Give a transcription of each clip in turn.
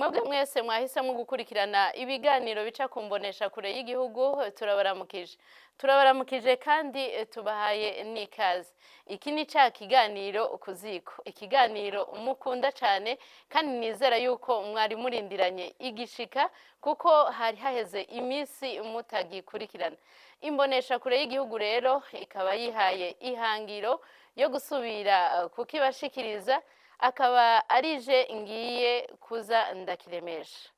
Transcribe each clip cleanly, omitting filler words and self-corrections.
Mwebwe mwese mwahisemo gukurikirana ibiganiro bica ku mboneshakure y'igihugu, turabaramukije, turabaramukije kandi tubahaye n'ikaze. Iki ni ca kiganiro Ku Ziko, ikiganiro mukunda cyane kandi nizera yuko mwari murindiranye igishika, kuko hari haheze iminsi mutagikurikirana. Imboneshakure y'igihugu rero ikaba yihaye ihangiro yo gusubira kukibashikiriza, akaba arije ngiye kuza ndakiremesha.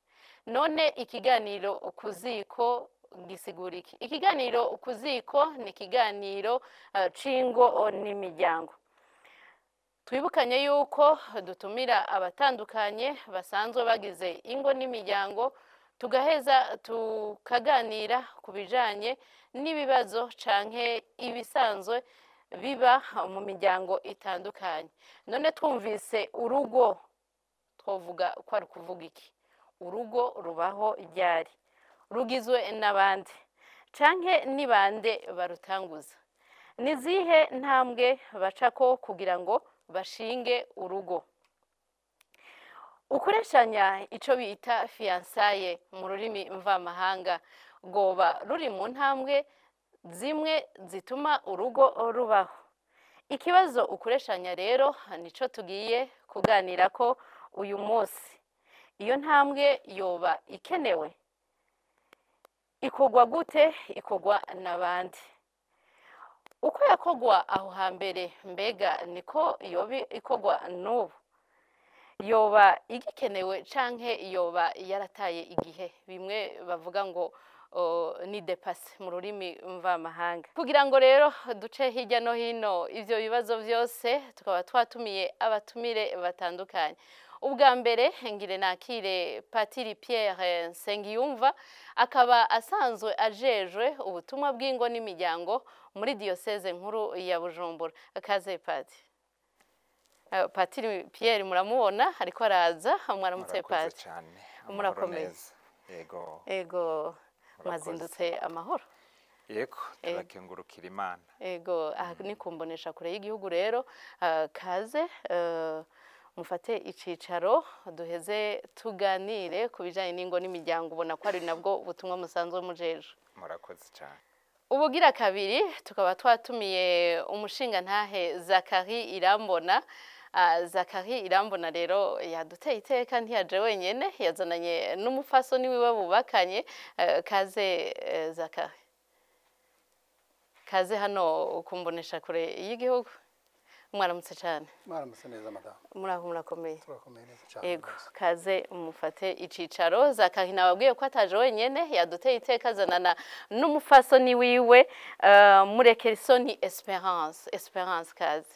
None ikiganiro Ku Ziko gisigura iki? Ikiganiro Ku Ziko ni ikiganiro c'ingo n'imiryango. Twibukanye yuko dutumira abatandukanye basanzwe bagize ingo n'imiryango, tugaheza tukaganira ku bijanye n'ibibazo canke ibisanzwe biba mu miryango itandukanye. None twumvise urugo, twovuga ko ari ukuvuga iki? Urugo rubaho ryari? Rugizwe n'abande canke ni bande barutanguza? Ni zihe ntambwe bacako kugira ngo bashinge urugo? Ukureshanya, ico bita fiançailles mu rurimi mvamahanga, rwoba ruri mu ntambwe zimwe zituma urugo rubaho? Ikibazo ukureshanya rero nico tugiye kuganirako uyu munsi. Iyo ntambwe yoba ikenewe? Ikorwa gute? Ikorwa n'abandi? Uko yakorwa aho hambere, mbega niko yoba ikorwa n'ubu? Yoba igikenewe canke yoba yarataye igihe, bimwe bavuga ngo ni dépassé mu rurimi mvamahanga? Kugira ngo rero duce hirya no hino ivyo bibazo vyose, tukaba twatumiye abatumire batandukanye. Ubwa mbere ngire nakire Patiri Pierre Nsengiyumva, akaba asanzwe ajejwe ubutumwa bw'ingo n'imiryango muri diyoseze nkuru ya Bujumbura. Kaze, Pati. Patiri Pierre muramubona ariko araza. Mwaramutse? Murakoze Pati. cyane. Amahoro. Murakomeye? Neza, yego. Ego. Murakoze. Mwazindutse amahoro? Yego, turakengurukira Imana. Ego, aha ni kumbonesha kure y'igihugu rero. Kaze mufate icicaro, duheze tuganire ku bijanye n'ingo n'imiryango, ubona ko ari nabwo butumwa musanzwe mujejwe. Murakoze cyane. Ubugira kabiri tukaba twatumiye umushingantahe Zakari Irambona. Zakari Irambona rero yaduteye iteka, ntiyaje wenyene, yazananye n'umupfasoni wiwe bubakanye. Kaze Zakari, kaze hano kumbonesha kure y'igihugu. Mwaramutse cyane? Mwaramutse neza, madamu. Muraho, murakomeye? Turakomeye neza cyane Ego. rwose. Kaze mufate icicaro. Zakari nababwiye ko ataje wenyene, yaduteye iteka azanana n'umupfasoni wiwe Murekerisoni Esperance. Esperance, kaze.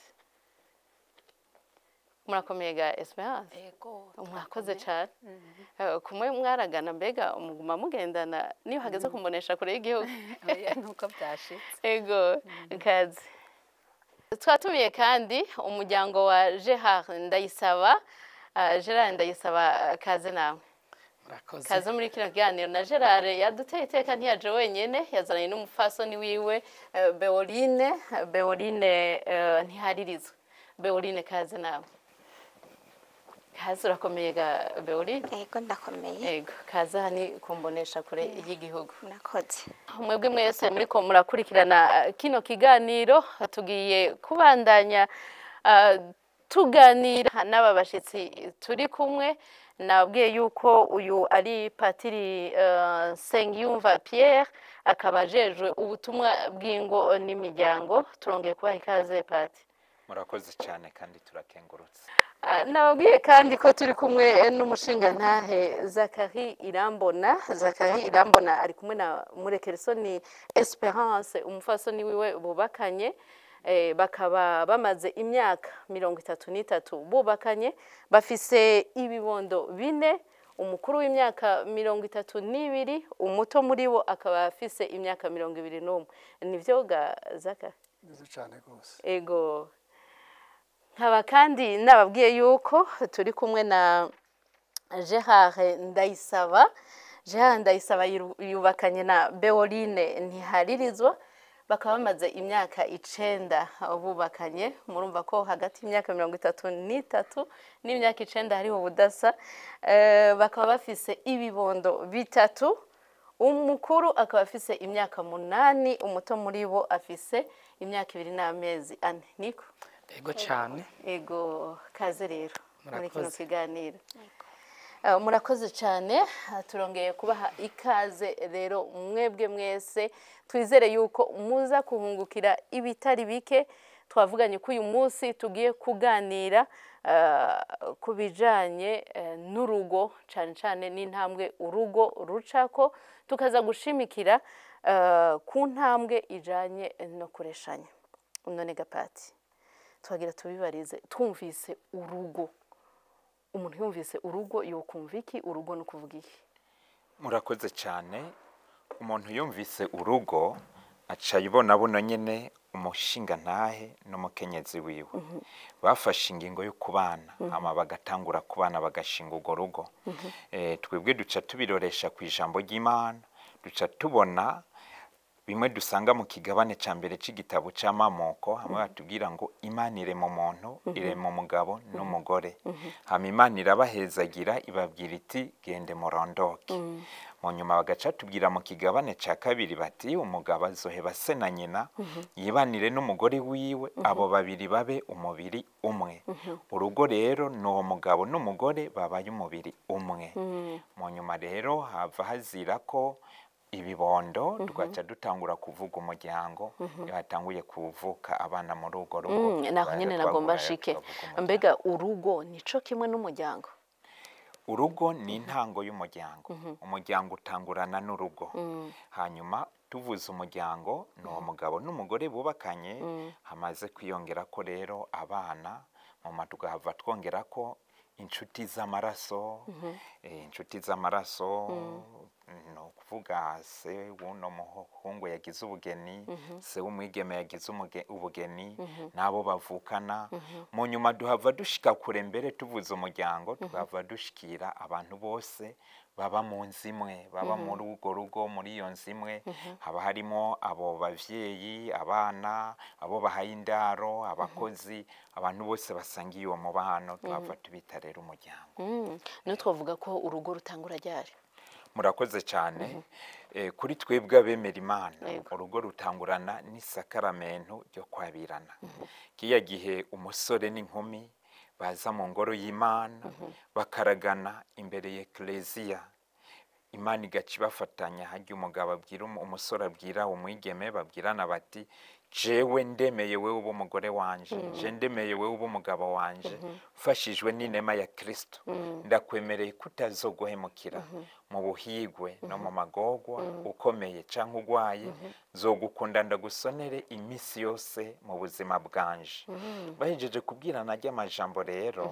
Murakomeye ga Esperance? Ego. Mwakoze cyane. Kumwe mwaragana, mbega muguma mugendana niyo hageze kumbonesha kure y'igihugu? Oya, nuko byashitse. Ego, kaze. Twatumiye kandi umuryango wa Gerard Ndayisaba. Gerard Ndayisaba, kaze nawe. Murakoze. Kaze muri kino kiganiro. Na Gerard yaduteye iteka, ntiyaje wenyene, yazananye n'umupfasoni wiwe Beoline. Beoline Ntiharirizwa. Beoline, kaze nawe, kaze. Urakomeye ga Beoline? Ego, ndakomeye. Ego, kaze hani kumbonesha kure y'igihugu. Murakoze. Mwebwe mwese muriko murakurikirana kino kiganiro, tugiye kubandanya tuganira n'aba bashitsi turi kumwe. Nabwiye yuko uyu ari Patiri Nsengiyumva Pierre, akaba ajejwe ubutumwa bw'ingo n'imiryango. Turongeye kubaha ikaze, Pati. Murakoze cyane kandi turakengurutse. Nababwiye kandi ko turi kumwe n'umushingantahe Zakari Irambona. Zakari Irambona ari kumwe na Murekerisoni Esperance, umupfasoni wiwe bubakanye. Bakaba bamaze imyaka 33 bubakanye, bafise ibibondo bine: umukuru w'imyaka 32, umuto muri bo akaba afise imyaka 21. Nivyo ga Zakari? Neza cyane rwose. Ego. Nkaba kandi nababwiye yuko turi kumwe na Gerard Ndayisaba. Gerard Ndayisaba yubakanye na Beoline Ntiharirizwa. Bakaba bamaze imyaka 9 bubakanye. Murumva ko hagati y'imyaka 33 n'imyaka 9 hariho ubudasa. Bakaba bafise ibibondo 3. Umukuru akaba afise imyaka 8, umuto muri bo afise imyaka 2 n'amezi 4. Niko? Ego cyane. Ego, kaze rero muri kino Murakoze. kiganiro. Murakoze cyane. Turongeye kubaha ikaze rero mwebwe mwese. Twizere yuko muza kuhungukira ibitari bike. Twavuganye ko uyu munsi tugiye kuganira ku bijanye n'urugo, cyane cyane n'intambwe urugo rucako, tukaza gushimikira ku ntambwe ijanye no kureshanya. None gapati, twagira tubibarize, twumvise urugo, umuntu yumvise urugo yokumva iki? Urugo ni ukuvuga iki? Murakoze cyane. Umuntu yumvise urugo aca ibona buno nyene umushingantahe n'umukenyezi wiwe bafashe ingingo yo kubana, hama bagatangura kubana, bagashinga urwo rugo. Twebwe duca tubiroresha ku ijambo ry'Imana, duca tubona bimwe dusanga mu kigabane ca mbere c'igitabo c'Amamoko, hamwe batubwira ngo Imana irema umuntu, irema umugabo n'umugore, hama Imana irabahezagira, ibabwira iti gende murondoke. Mu nyuma bagaca tubwira mu kigabane ca kabiri bati umugabo azoheba se na nyina, yibanire n'umugore wiwe, abo babiri babe umubiri umwe. Urugo rero ni uwo mugabo n'umugore babaye umubiri umwe. Mu nyuma rero hava hazira ko ibibondo, tugaca dutangura kuvuga umuryango. Iyo hatanguye kuvuka abana muri urwo rugo, Naho nyene twagura nagomba rero nshike. tukavuga umuryango. Mbega urugo nico kimwe n'umuryango? Urugo ni intango y'umuryango. Umuryango utangurana n'urugo. Hanyuma tuvuze umuryango ni uwo mugabo n'umugore bubakanye, hamaze kwiyongera ko rero abana, muma tugahava twongera ko inshuti z'amaraso. Inshuti z'amaraso ni ukuvuga se w'uno muhungu yagize ubugeni, se w'umwigeme yagize ubugeni, n'abo bavukana. Mu nyuma duhava dushika kure mbere, tuvuze umuryango tugahava dushikira abantu bose baba mu nzu imwe, baba muri urwo rugo. Muri iyo nzu imwe haba harimo abo bavyeyi, abana, abo bahaye indaro, abakozi, abantu bose basangiye uwo mubano, tuhava tubita rero umuryango. Niyo twavuga ko urugo rutangura ryari? Murakoze cyane. Kuri twebwe abemera Imana, Yego. urugo rutangurana n'isakaramentu ryo kwabirana. Kiya gihe umusore n'inkumi baza mu ngoro y'Imana, bakaragana imbere ya Ekleziya, Imana igaca ibafatanya. Harya umugabo abwira umusore abwira umwigeme, babwirana bati jewe ndemeye wewe uba umugore wanje, je ndemeye wewe uba umugabo wanje, mfashijwe n'inema ya Kristo ndakwemereye kutazoguhemukira mu buhigwe no mu magorwa, ukomeye canke ugwaye, nzogukunda ndagusonere iminsi yose mu buzima bwanje. Bahejeje kubwirana ry'amajambo rero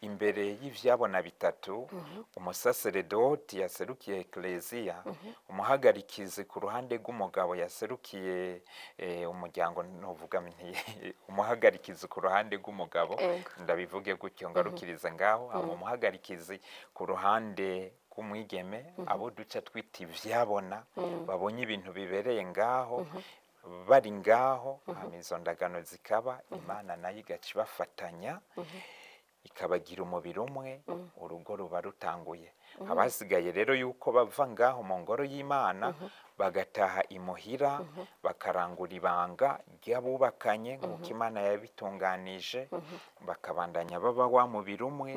imbere y'ivyabona bitatu, umusaseredoti yaserukiye Ekleziya, umuhagarikizi ku ruhande rw'umugabo yaserukiye umuryango, novuga nti umuhagarikizi ku ruhande rw'umugabo, Ego. ndabivuge gutyo ngarukirize ngaho, hama umuhagarikizi ku ruhande rw'umwigeme, abo duca twita ivyabona, babonye ibintu bibereye ngaho, bari ngaho, hama izo ndagano zikaba, Imana nayo igaca ibafatanya, ikabagira umubiri umwe. Urugo ruba rutanguye. Abasigaye rero yuko bava ngaho mu ngoro y'Imana, bagataha imuhira, bakarangura ibanga ry'abubakanye nk'uko Imana yabitunganije, bakabandanya baba wa mubiri umwe.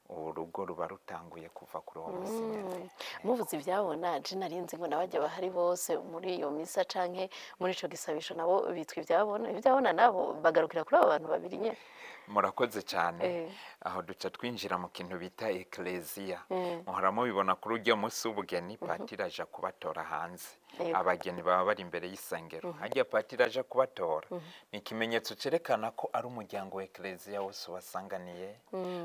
Urugo ruba rutanguye kuva kuri uwo musi nyene. Muvuze ibyabona, je narinzi ngo nabajya bahari bose muri iyo misa canke muri ico gisabisho nabo bitwa ibyabona. Ibyabona nabo bagarukira kuri abo bantu babiri nyene? Murakoze cyane. Aho duca twinjira mu kintu bita ekleziya. Muhora mubibona kuri uryo munsi w'ubugeni, patiri aja kubatora hanze. Abageni baba bari imbere y'isengero, harya patiri aja kubatora ni ikimenyetso cerekana ko ari umuryango wa ekleziya wose wasanganiye,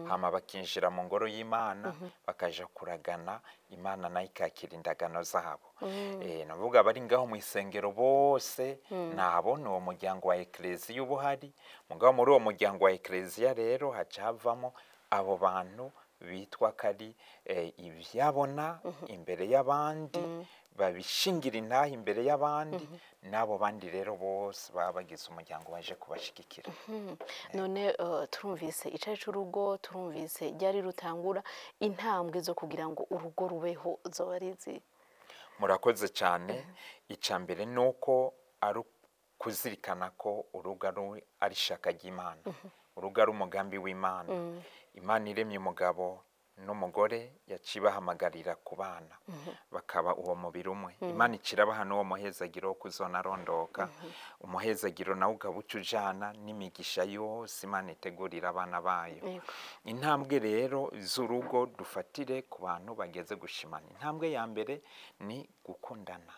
hama bakinjira mu ngoro y'Imana, bakaja kuragana, Imana nayo ikakira indagano zabo. Navuga bari ngaho mu isengero bose nabo ni uwo muryango wa ekleziya uba uhari. Mugabo muri uwo muryango wa ekleziya rero haca havamo abo bantu bitwa kari ibyabona imbere y'abandi, babishingira intahe imbere y'abandi, n'abo bandi rero bose baba bagize umuryango baje kubashigikira. None turumvise icari c'urugo, turumvise ryari rutangura, intambwe zo kugira ngo urugo rubeho zoba ari izihe? Murakoze cyane. Icya mbere ni uko ari kuzirikana ko urugo ari ishaka ry'Imana, urugo ari umugambi w'Imana. Imana iremye umugabo n'umugore yaciye ibahamagarira kubana bakaba uwo mubiri umwe. Imana ikirabaha n'uwo muhezagiro wo kuzonarondoka, umuhezagiro nawe ukaba uca ujana n'imigisha yose Imana itegurira abana bayo. Intambwe rero z'urugo dufatire ku bantu bageze gushimana. Intambwe ya mbere ni gukundana.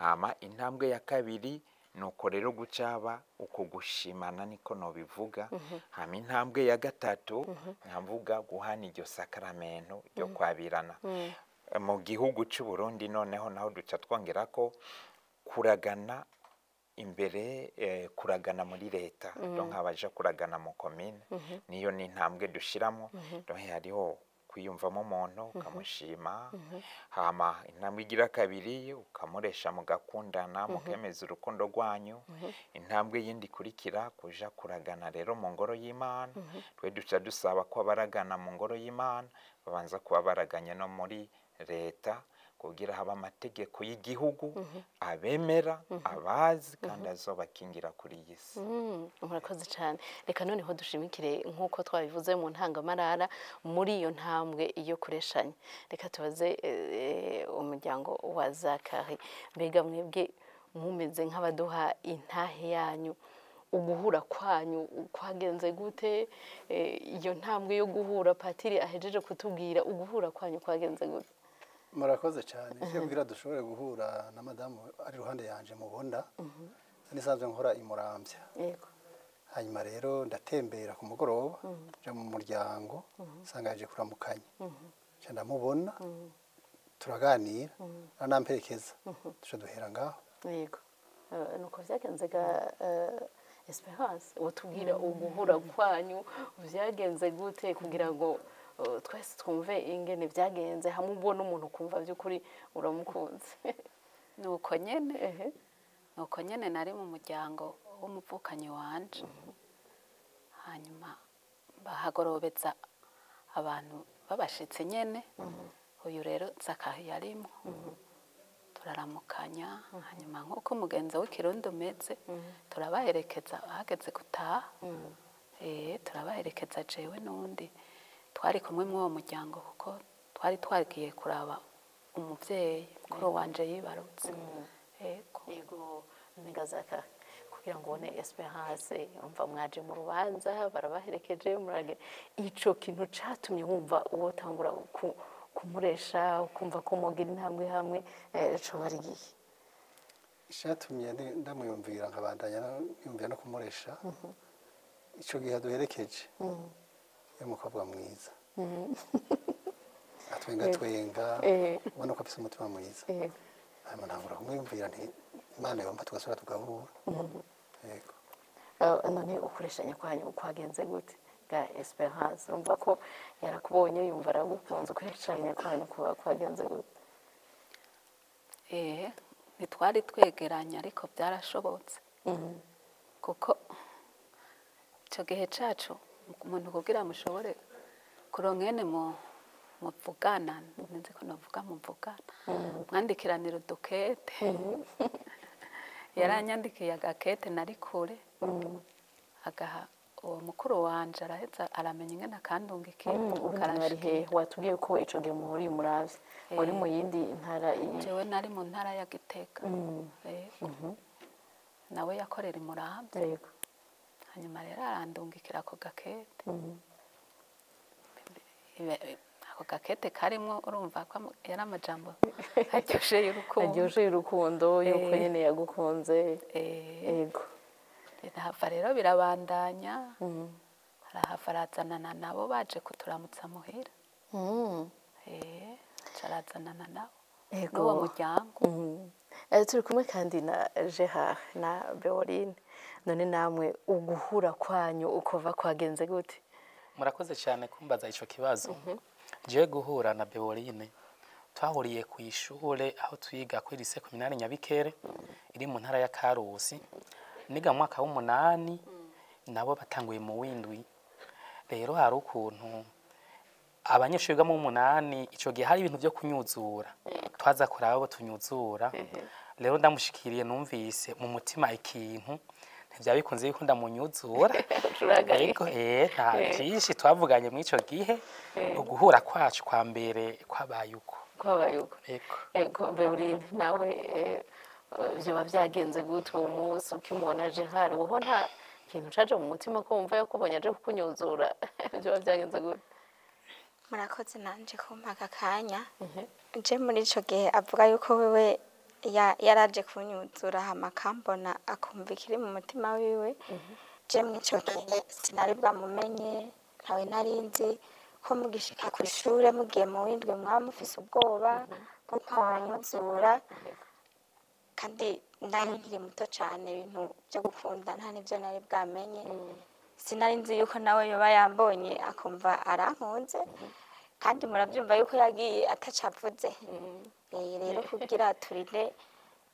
Hama intambwe ya kabiri nuko rero gucaba uko gushimana, niko nobivuga. Hama intambwe ya gatatu nkavuga guhana iryo sakaramento ryo kwabirana. Mu gihugu cy'u Burundi noneho naho duca twongera ko kuragana imbere, kuragana muri leta, donc abaja kuragana mu komine, niyo ni intambwe dushiramo. Donc hariho kwiyumvamo umuntu ukamushima, hama intambwe igira kabiri ukamuresha mugakundana, mukemeza urukundo rwanyu. Intambwe yindi ikurikira kuja kuragana rero mu ngoro y'Imana. Twe duca dusaba ko abaragana mu ngoro y'Imana babanza kuba baraganye no muri leta, kugira haba amategeko y'igihugu abemera, abazi kandi azobakingira kuri iyi si. Murakoze cyane. Reka noneho dushimikire nk'uko twabivuze mu ntangamarara muri iyo ntambwe iyo kureshanya. Reka tubaze umuryango wa Zakari, mbega mwebwe mumeze nk'abaduha intahe yanyu, uguhura kwanyu kwagenze gute? Iyo ntambwe yo guhura patiri ahejeje kutubwira, uguhura kwanyu kwagenze gute? Murakoze cyane. Icyo kugira dushobore guhura na madamu ari iruhande yanje mubona, nisanzwe nkora imuramvya. Hanyuma rero ndatembera ku mugoroba nja mu muryango, nsanga yaje kuramukanya, nca ndamubona, turaganira, aranamperekeza, duca duhera ngaho. Yego. Nuko vyagenze ga Esperance, utubwira uguhura kwanyu vyagenze gute kugira ngo twese twumve ingene vyagenze, hamwe ubona umuntu ukumva by'ukuri uramukunze? Nuko nyene, nuko nyene nari mu muryango w'umuvukanyi wanje, hanyuma bahagorobeza abantu babashitse nyene. Uyu rero Zakari yarimo, turaramukanya, hanyuma nk'uko umugenzo w'ikirundi umeze turabaherekeza hageze gutaha. Turabaherekeza jewe n'undi twari kumwe muri uwo muryango, kuko twari twagiye kuraba umuvyeyi mukuru wanje yibarutse. Yego. Yego, Zaka, kugira ngo ubone Esperance, umva mwaje mu rubanza barabaherekeje, murage ico kintu catumye wumva uwotangura kumuresha, ukumva ko mugira intambwe hamwe, co bari gihe? Icatumye ndamwiyumvira nkabandanya yumvira no kumuresha, ico gihe duherekeje yari umukobwa mwiza, atwenga twenga, ubona ko afise umutima mwiza. Hanyuma ntangura kumwiyumvira nti Imana yompa tugasubira tugahura. Yego. None ukureshanya kwanyu kwagenze gute ga Esperance? Urumva ko yarakubonye yumva aragukunze, ukureshanya kwanyu kwagenze gute? Ntitwari twegeranye ariko byarashobotse, kuko icyo gihe cacu umuntu kugira mushobore kuronkene muvugana, nzi ko navuga muvugana, mwandikiranira udukete. Yaranyandikiye agakete nari kure, agaha uwo mukuru wanje, araheza aramenya ingene akandungikira. Ubundi hehe? Watubwiye ko ico gihe muhuriye umuravye, wari mu yindi ntara? Jewe nari mu ntara ya Gitega. Nawe yakorera imuramvya. Hanyuma rero arandungikira ako gakete. Ako gakete karimwo, urumva ko yari amajambo aryoshe y'urukundo. Aryoshe y'urukundo, yuko nyene yagukunze. Yego. Birahava rero birabandanya, arahava arazanana nabo baje kuturamutsa muhira. Arazanana nabo n'uwo muryango. Turi kumwe kandi na Gerard na Beorine. None namwe uguhura kwanyu ukova kwagenze gute? Murakoze cyane kumbaza ico kibazo. Jewe guhura na Beorine twahuriye ku ishure aho twiga kuri lycée communale Nyabikere iri mu ntara ya Karusi, niga mu mwaka w'8, nabo batanguye mu w'indwi. Rero hari ukuntu abanyeshuri biga mu 8 ico gihe hari ibintu byo kunyuzura, twaza kuraba abo tunyuzura. Rero ndamushikiriye numvise mu mutima ikintu ntivyabikunze yuko ndamunyuzura. Turagarika. Ariko nta byinshi twavuganye muri ico gihe. Uguhura kwacu kwa mbere kwabaye uko. Kwabaye uko. Ego. Ego, Beorine nawe vyoba vyagenze gute uwo munsi ukimubona Gerard? Woho nta kintu caje mu mutima ko wumva yakubonye aje kukunyuzura? Vyoba vyagenze gute? Murakoze nanje kumpa aka kanya. Je muri ico gihe avuga yuko wewe yaraje kunyuzura hama akambona akumva ikiri mu mutima wiwe. Je muri ico gihe sinari bwamumenye, ntawe nari nzi ko mugishika kw'ishure mugiye mu w'indwi mwaba mufise ubwoba bw'uko wanyuzura, kandi nari nkiri muto cane, ibintu vyo gukunda nta nivyo nari bwamenye. Sinari nzi yuko nawe yoba yambonye akumva arankunze, kandi muravyumva yuko yagiye atacavuze. Rero kugira turinde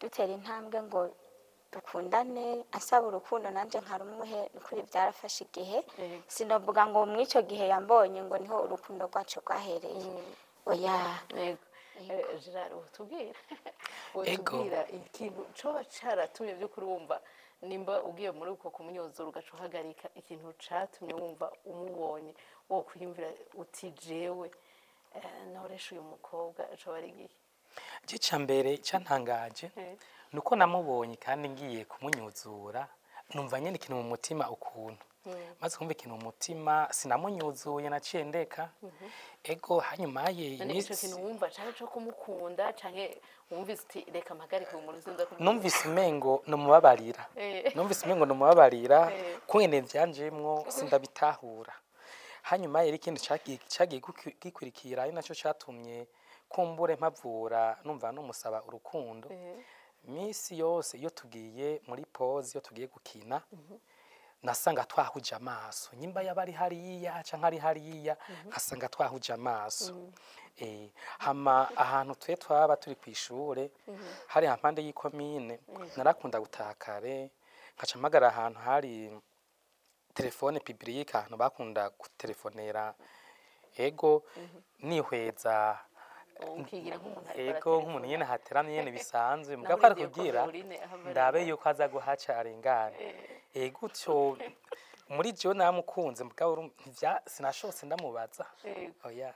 dutera intambwe ngo dukundane, asaba urukundo nanje nkarumuhe, nukuri byarafashe igihe. Sinovuga ngo mw'ico gihe yambonye ngo niho urukundo rwacu rwahereye, oya. Yego. Gerard, utubwira Ego. utubwira ikintu coba caratumye by'ukuri wumva nimba ugiye muri uko kumunyuzura ugaca uhagarika, ikintu catumye wumva umubonye wo kwiyumvira uti jewe noresha uyu mukobwa, coba ari igihe? Ica mbere cyantangaje nuko namubonye kandi ngiye kumunyuzura, numva nyene ikintu mu mutima ukuntu. Maze kumva ikintu mu mutima sinamunyuzuye, naciye ndeka. Ego, hanyuma ye None ico iminsi kintu wumva canke co kumukunda, canke wumvise uti reka mpagarike uyu muntu sinza kumukunda? Numvise umengo numubabarira. Numvise umengo numubabarira kungene vyanjemwo sindabitahura. Hanyuma rero ikindi cagiye gikurikira ari naco catumye kumbure mpavura numva numusaba urukundo. Misi yose iyo tugiye muri pause, iyo tugiye gukina, nasanga twahuje amaso. Nyimba yaba ari hariya canke ari hariya, nkasanga twahuje amaso. Hama ahantu twe twaba turi kw'ishure hari hampande y'ikomine, narakunda gutaha kare nkaca mpagara ahantu hari telefone publique, ahantu bakunda gutelefonera. Ego, nihweza Ukigira nk'umuntu ariko ego aratelefona. Nk'umuntu nyene hateramye nyene bisanzwe, Naho mugabo ko ari urindiye ko kugira Beorine ahava ndabe arengana. yuko aza guhaca arengane. Gutyo muri jewe namukunze, mugabo sinashotse ndamubaza. Oya,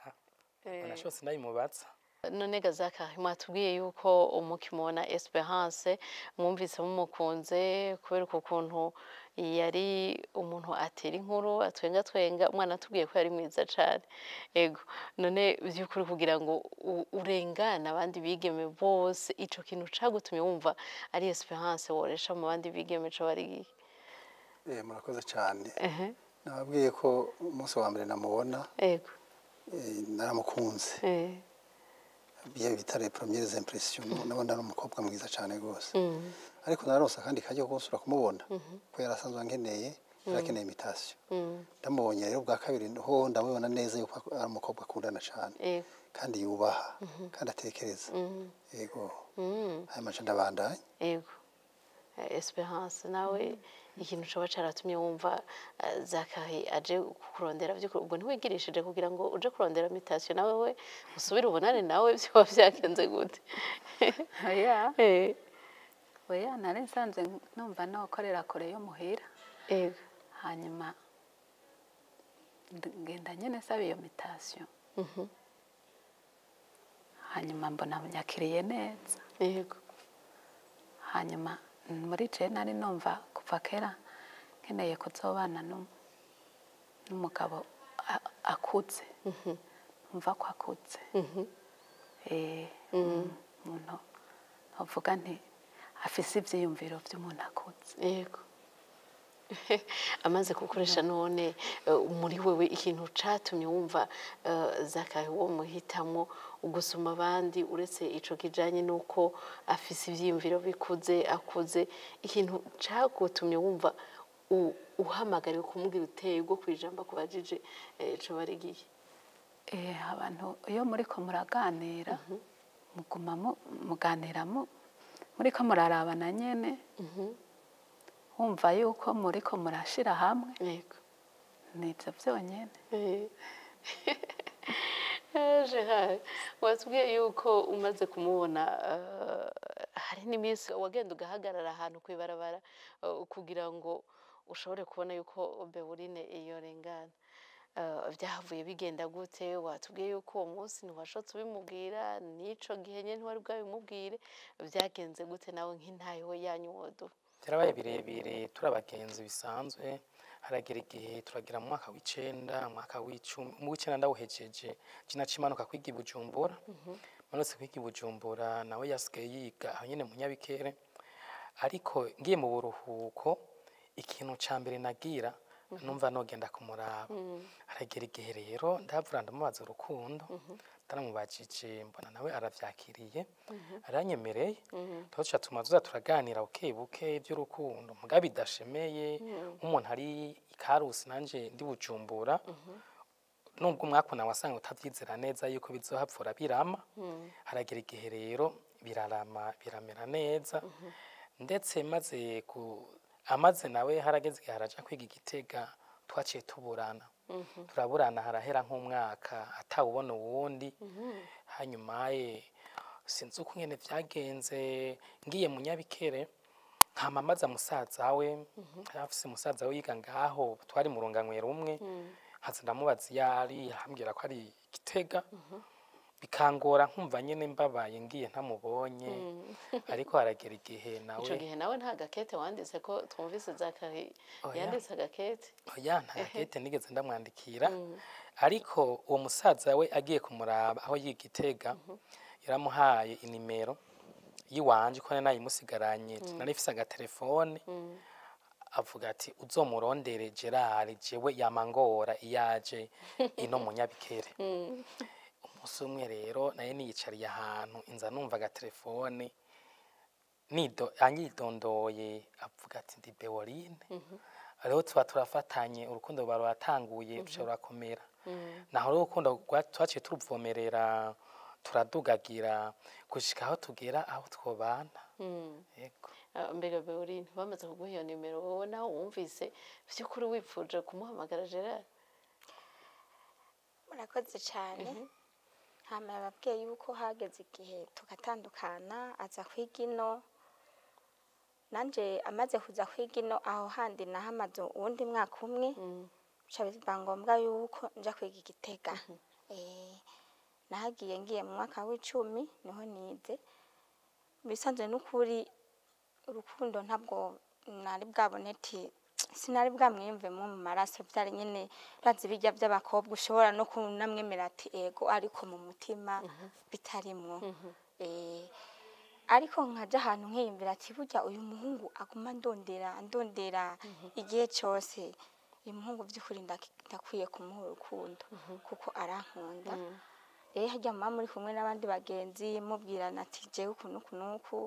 sinashotse ndabimubaza. None Gazaka, mwatubwiye yuko umukimubona Esperance mwumvise mumukunze kubera uko kuntu yari umuntu atera inkuru, atwenga twenga, umwana atubwiye ko yari mwiza cane. Ego, none vy'ukuri kugira ngo urengane abandi bigeme bose, ico kintu cagutumye wumva ari Esperance woresha mu bandi bigeme co bari gihe? Murakoze cyane. Nababwiye ko umunsi wa mbere namubona naramukunze. Biye bita les premières impressions, nabona ari umukobwa mwiza cyane rwose. Ariko naronse akandi kajya ko gusubira kumubona ko yarasanzwe ankeneye, yarakeneye imitation. Ndamubonye rero bwa kabiri ho ndamubona neza yuko ari umukobwa akundana cyane kandi yubaha kandi atekereza. Yego, hanyuma nca ndabandanya. Ego. Esperance, nawe ikintu coba caratumye wumva Zakari aje kukurondera vy'ukuri, ubwo ntiwigirishije kugira ngo uje kurondera mutation nawe we usubire ubonane nawe, vyoba vyagenze gute? Oya. Oya, nari nsanzwe numva nokorera kure yo muhira. Hanyuma ngenda nyene nsaba iyo mutation. Hanyuma mbona nyakiriye neza. Hanyuma muri je nari numva kuva kera nkeneye kuzobana n'umugabo akuze. Numva ko akuze. Umuntu novuga nti afise ivyiyumviro vy'umuntu akuze. Amaze kukoresha none muri wewe ikintu catumye wumva Zakari wo muhitamo ugusuma abandi, uretse ico kijanye nuko afise ivyiyumviro bikuze akuze, ikintu cagutumye wumva Uhamagariwe kumubwira uteye ubwo kwijamba kubajije ico barigiye. Abantu iyo muriko muraganira muguma muganira muriko murarabana nyene, wumva yuko muriko murashira hamwe. Yego. Nivyo vyonyene. Gerard, watubwiye yuko umaze kumubona hari n'iminsi wagenda ugahagarara ahantu kw'ibarabara kugira ngo ushobore kubona yuko Beurine yorengana. Byahavuye bigenda gute? Watubwiye yuko uwo munsi ntiwashotse ubimubwira, n'ico gihe nyene ntiwari bwabimubwire. Byagenze gute nawe nk'intayo yanyu woduha? Byarabaye birebire, turi abagenzi bisanzwe. Haragera igihe turagira mu mwaka w'icenda, mu mwaka w'icumi, mu w'icenda ndawuhejeje, naciye manuka kwiga i Bujumbura. Manutse kwiga i Bujumbura, nawe yasigaye yiga aho nyene mu Nyabikere. Ariko ngiye mu buruhuko, ikintu ca mbere nagira numva nogenda kumuraba. Haragera igihe rero ndavura ndamubaza urukundo, ndaramubajije mbona nawe aravyakiriye, aranyemereye. Tuca tuma tuza turaganira buke buke ivy'urukundo, muga bidashemeye nk'umuntu ari i Karusi nanje ndi Bujumbura. Nubwo umwaka wasanga utavyizera neza yuko bizohapfura birama. Haragera igihe rero birarama, biramera neza. Ndetse maze ku amaze nawe harageze igihe haraja kwiga i Gitega, twaciye tuburana, turaburana, harahera nk'umwaka atawubona uwundi. Hanyuma ye sinzi uko nyene vyagenze, ngiye mu Nyabikere nkama maze musaza we, afise musaza we yiga ngaho, twari mu runganwe rumwe. Nkaza ndamubaza iyo ari, arambwira ko ari Gitega. Bikangora, nkumva nyene mbabaye ngiye ntamubonye. Ariko haragera igihe nawe Ico gihe nawe nta gakete wanditse ko twumvise Zakari Oya. yanditse agakete? Oya, nta gakete nigeze ndamwandikira. Ariko uwo musaza we agiye kumuraba aho yiga Gitega, yaramuhaye inimero yiwanje ko nari nayimusigaranye, nari mfise agatelefone. Avuga ati uzomurondere Gerard, jewe yamangora iyo aje ino mu Nyabikere. Umunsi umwe rero naye niyicariye ahantu, inza numva agatelefone nido anyidondoye, avuga ati ndi Beorine. Rero tuba turafatanye, urukundo ruba ruratanguye, ruca rurakomera. Naho rero urukundo twaciye turuvomerera, turadugagira gushika aho tugera aho twobana. Yego. Mbega Beurine, bamaze kuguha iyo nimero, wowe nawe wumvise vy'ukuri wipfuje kumuhamagara Gerard? Murakoze cyane. Hama yababwiye yuko hageze igihe tugatandukana, aza kwiga ino. Nanje amaze kuza kwiga ino, aho handi nahamaze uwundi mwaka umwe, bica biba ngombwa yuko nja kwiga i Gitega. Nahagiye ngiye mu mwaka w'icumi, niho nize. Bisanzwe n'ukuri urukundo ntabwo nari bwabone, ati sinari bwamwiyumvemo mu maraso. Byari nyine urazi bijya by'abakobwa, ushobora no kunamwemera ati ego, ariko mu mutima bitarimwo. Ariko nkaja ahantu nkiyumvira ati burya uyu muhungu aguma ndondera ndondera igihe cyose, uyu muhungu by'ukuri ndakwiye kumuha urukundo kuko arankunda. Rero harya muba muri kumwe n'abandi bagenzi, mubwirana ati jewe uku n'uku n'uku,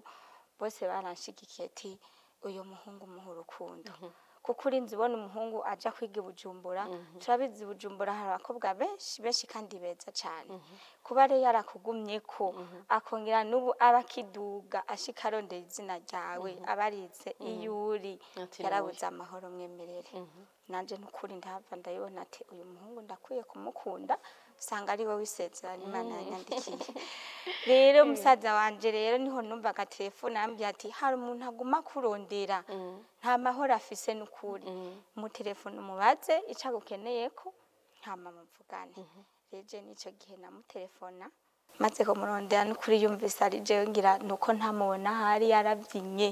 bose baranshigikiye ati uyu muhungu muha urukundo, kuko urinze ubona umuhungu aja kwiga i Bujumbura. Turabizi i Bujumbura hari abakobwa benshi benshi kandi beza cyane. Kuba rero yarakugumye ko akongera n'ubu aba akiduga ashika arondera izina ryawe, aba arize iyo uri, Ati ni yarabuze amahoro mwemerere. Nanje n'ukuri ndahava ndayibona ati uyu muhungu ndakwiye kumukunda, usanga ari we w'isezerano Imana yanyandikiye. Rero musaza wanje rero niho numva agatelefone, arambwira ati hari umuntu aguma kurondera, nta mahoro afise n'ukuri, mu telefone umubaze ico agukeneye ko hama muvugane. Rero je n'ico gihe namutelefona, maze kumurondera, n'ukuri yumvise ari jewe, ngira nuko ntamubona ahari, yarabyinye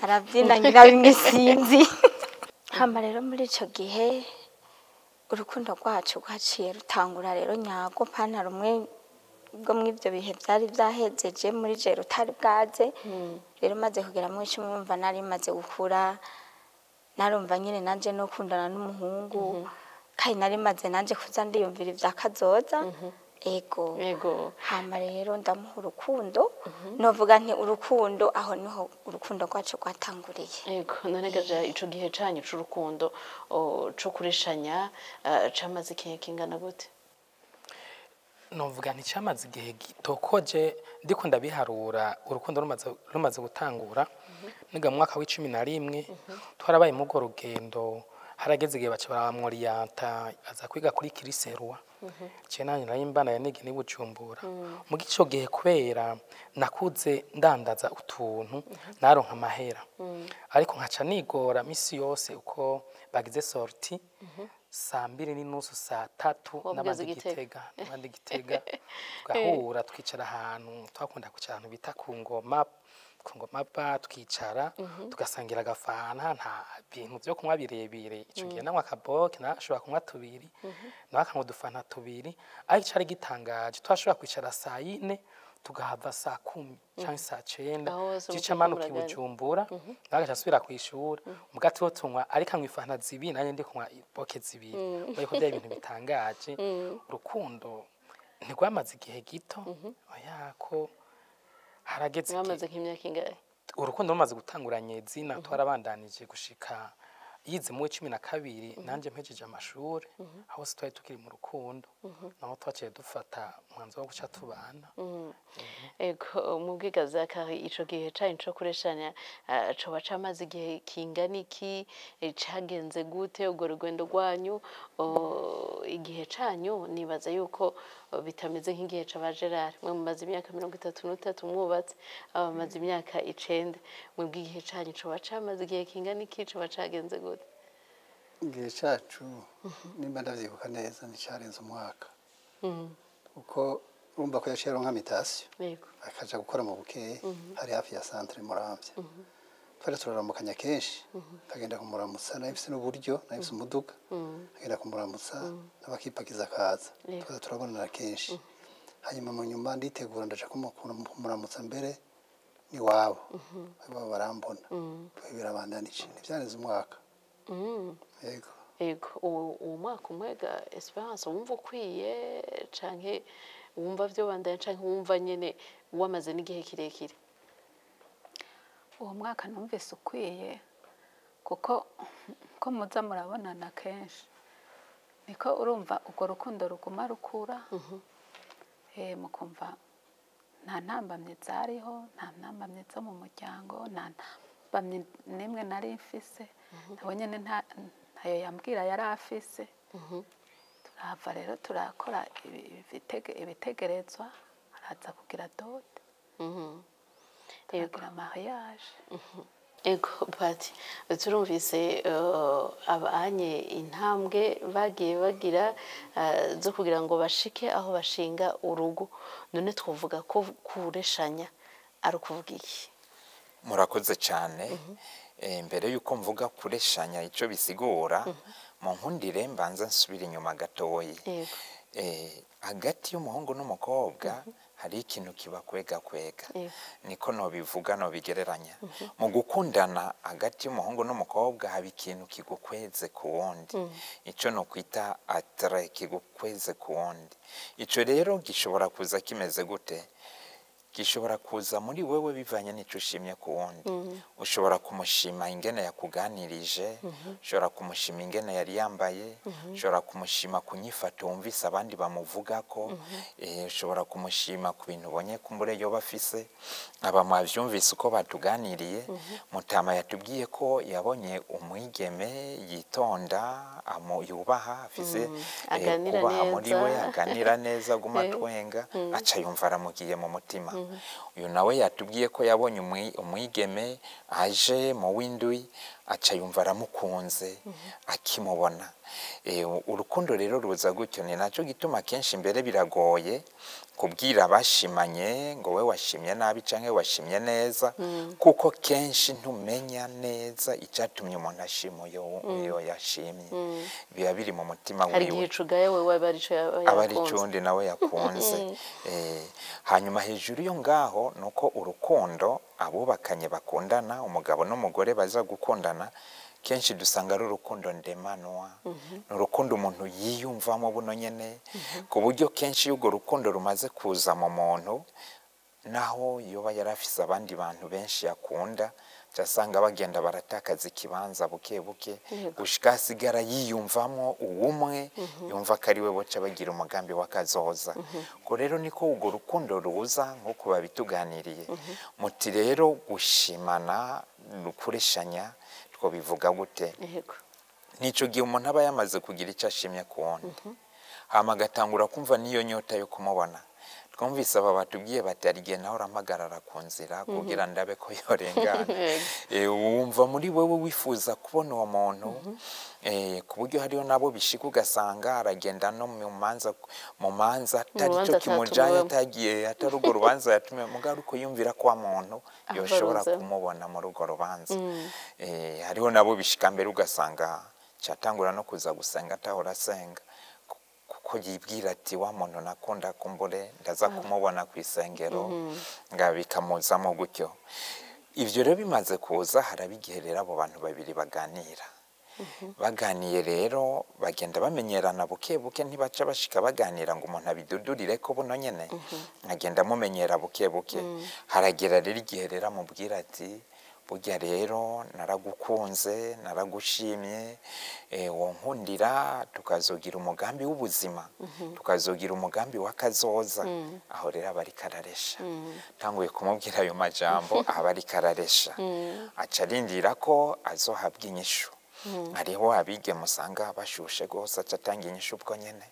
arabyina, ngira bimwe sinzi. Hama rero muri ico gihe urukundo rwacu rwaciye rutangura rero nyago, pana rumwe bwo mw'ivyo bihe vyari vyahezeje muri je rutari bwaze. Rero maze kugera mu icumi, numva nari maze gukura, narumva nyine nanje no kundana n'umuhungu, kandi nari maze nanje kuza ndiyumvira ivya kazoza. Ego. Yego. Hama rero ndamuha urukundo, novuga nti urukundo aho niho urukundo rwacu rwatanguriye. Yego, none gaja ico gihe canyu c'urukundo co kureshanya camaze igihe kingana gute? Novuga nticyamaze igihe gito, ko je ndiko ndabiharura urukundo rumaze gutangura niga mu mwaka w'11 twarabaye mu urwo rugendo. Harageze igihe baca baramworiyanta aza kwiga kuri Kiriserwa, je nanje nari mbana yanige ni Bujumbura. Mu ico gihe kubera nakuze ndandaza utuntu naronka amahera, ariko nkaca nigora misi yose uko bagize sortie saa 2:30 saa 3 Waba n'abandi ugeze i Gitega. Gitega, n'abandi Gitega tugahura twicara ahantu twakunda kwicara ahantu bita ku ngoma, ku ngoma ba twicara tugasangira agafanta, nta bintu byo kunywa birebire. Ico gihe nanywa akaboke, nawe ashobora kunywa tubiri, nawe akanywa udufanta tubiri. Ariko icari gitangaje, twashobora kwicara saa 4 tugahava saa 10 canke saa 9. Aho hose cica mukiriko manuka i muraganira. Bujumbura, nawe agaca asubira kw'ishuri. Mugati wo tunywa, ariko anywa ifanta zibiri, nanjye ndi kunywa boke zibiri. Urabona ko byari ibintu bitangaje. Urukundo ntirwamaze igihe gito, oya, ko harageze igihe Mwamaze nk'imyaka ingahe? Urukundo rumaze gutanguranye zina twarabandanije gushika yize mu w'12, nanjye mpejeje amashuri. Aho hose twari tukiri mu rukundo, naho twaciye dufata umwanzuro wo guca tubana. Ego, mu bwiga Zakari, ico gihe canyu co kureshanya coba camaze igihe kingana iki? Cagenze gute urwo rugendo rwanyu? Igihe canyu nibaza yuko bitameze nk'igihe c'aba Gerard. Mwe mumaze imyaka 33 mwubatse, aba bamaze imyaka 9. Mwebwe igihe canyu coba camaze igihe kingana iki? Coba cagenze gute? Igihe cyacu, nimba ndavyibuka neza, nticarenze umwaka, kuko urumva ko yaciye aronka mutation, akaja gukora mu Bukeye, hari hafi ya centre Muramvya. Twari turaramukanya kenshi, nkagenda kumuramutsa, nari mfise n'uburyo, nari mfise umuduga, nkagenda kumuramutsa n'abakipakiza akaza. Tukaza turabonana kenshi. Hanyuma mu nyuma nditegura ndaja kumuramutsa mbere n'iwabo, baba barambona, birabandanije, ntivyarenze umwaka. Yego. Ego, uwo mwaka umwega Esperance wumva ukwiye, canke wumva vyobandanya, canke wumva nyene wamaze n'igihe kirekire? Uwo mwaka numvise ukwiye, kuko ko muza murabonana kenshi niko urumva urwo rukundo ruguma rukura. Mukumva nta ntambamyi zariho, nta ntambamyi zo mu muryango, nta ntambamyi n'imwe nari mfise. Nawe nyene ntayo yambwira yari afise. Turahava rero turakora ibitegerezwa, araza kugira dote, turagira mariage. Ego Pati, turumvise abanye intambwe bagiye bagira zo kugira ngo bashike aho bashinga urugo. None twovuga ko kureshanya ari ukuvuga iki? Murakoze cyane. Mbere yuko mvuga kureshanya icyo bisigura, mu nkundire mbanza nsubira inyuma gatoyi. Yego. Hagati y'umuhungu n'umukobwa hari ikintu kibakwega kwega, Yego. niko nobivuga, nobigereranya. Mu gukundana hagati y'umuhungu n'umukobwa haba ikintu kigukweze ku wundi, icyo nokwita attrait kigukweze ku wundi. Ico rero gishobora kuza kimeze gute? Gishobora kuza muri wewe bivanye n'icyo ushimye ku wundi. Ushobora kumushima ingene yakuganirije, ushobora kumushima ingene yari yambaye, ushobora kumushima ku nyifato wumvise abandi bamuvugako, ushobora kumushima ku bintu ubonye kumbure yoba afise. Aba mwavyumvise uko batuganiriye. Mutama yatubwiye ko yabonye umwigeme yitonda, yubaha, afise Aganira kubaha muri we, neza. aganira neza, aguma atwenga, aca yumva aramugiye mu mutima. Uyu nawe yatubwiye ko yabonye umwigeme aje mu w'indwi, aca yumva aramukunze akimubona. Urukundo rero ruza gutyo. Ni nacyo gituma kenshi mbere biragoye kubwira abashimanye ngo we washimye nabi canke washimye neza, kuko kenshi ntumenya neza icyatumye umuntu ashima uyo yashimye, biba biri mu mutima Hari wiwe. igihe ucugaye wewe aba arico yaba Aba ari yakunze. icundi nawe yakunze. Hanyuma hejuru yo ngaho nuko urukundo abubakanye bakundana, umugabo n'umugore baza gukundana, Kenshi dusanga ari urukundo ndemanwa, ni urukundo umuntu yiyumvamo buno nyene, ku buryo kenshi iyo urwo rukundo rumaze kuza mu muntu, naho yoba yarafise abandi bantu benshi yakunda, asanga bagenda baratakaza ikibanza buke buke, gushika asigara yiyumvamo uwumwe, yumva ko ari we boca bagira umugambi w'akazoza. Ko rero niko urwo rukundo ruza nk'uko babituganiriye. Muti rero gushimana, kureshanya, twobivuga gute? Nico gihe umuntu aba yamaze kugira icyo ashimye ku wundi, hama agatangura kumva n'iyo nyota yo kumubona. Twumvise aba batubwiye bati hari igihe nawe urampagarara ku nzira kugira ndabe ko yorengana. Wumva muri wewe wifuza kubona uwo muntu, ku buryo hariho nabo bishika ugasanga aragenda no mu manza atari cyo kimujanye, atagiye atari urwo rubanza yatumiwe, mugabo ariko yumvira ko wa muntu yoshobora kumubona muri urwo rubanza. Hariho nabo bishika mbere ugasanga catangura no kuza gusenga atahora asenga, kuko yibwira ati wa muntu nakunda kumbure ndaza kumubona ku isengero, nga bikamuzamo gutyo. Ivyo rero bimaze kuza, haraba igihe rero abo bantu babiri baganira. Baganiye rero bagenda bamenyerana buke buke, ntibaca bashika baganira ngo umuntu abidudurire ko buno nyene, agenda amumenyera buke buke. Haragera rero igihe rero amubwira ati burya rero naragukunze, naragushimye, wonkundira tukazogira umugambi w'ubuzima, tukazogira umugambi w'akazoza. Aho rero aba ariko araresha. Tanguye kumubwira ayo majambo, aba ariko araresha, aca arindira ko azohabwa inyishu. Hariho abigeme usanga bashushe gose, aca atanga inyishu ubwo nyene.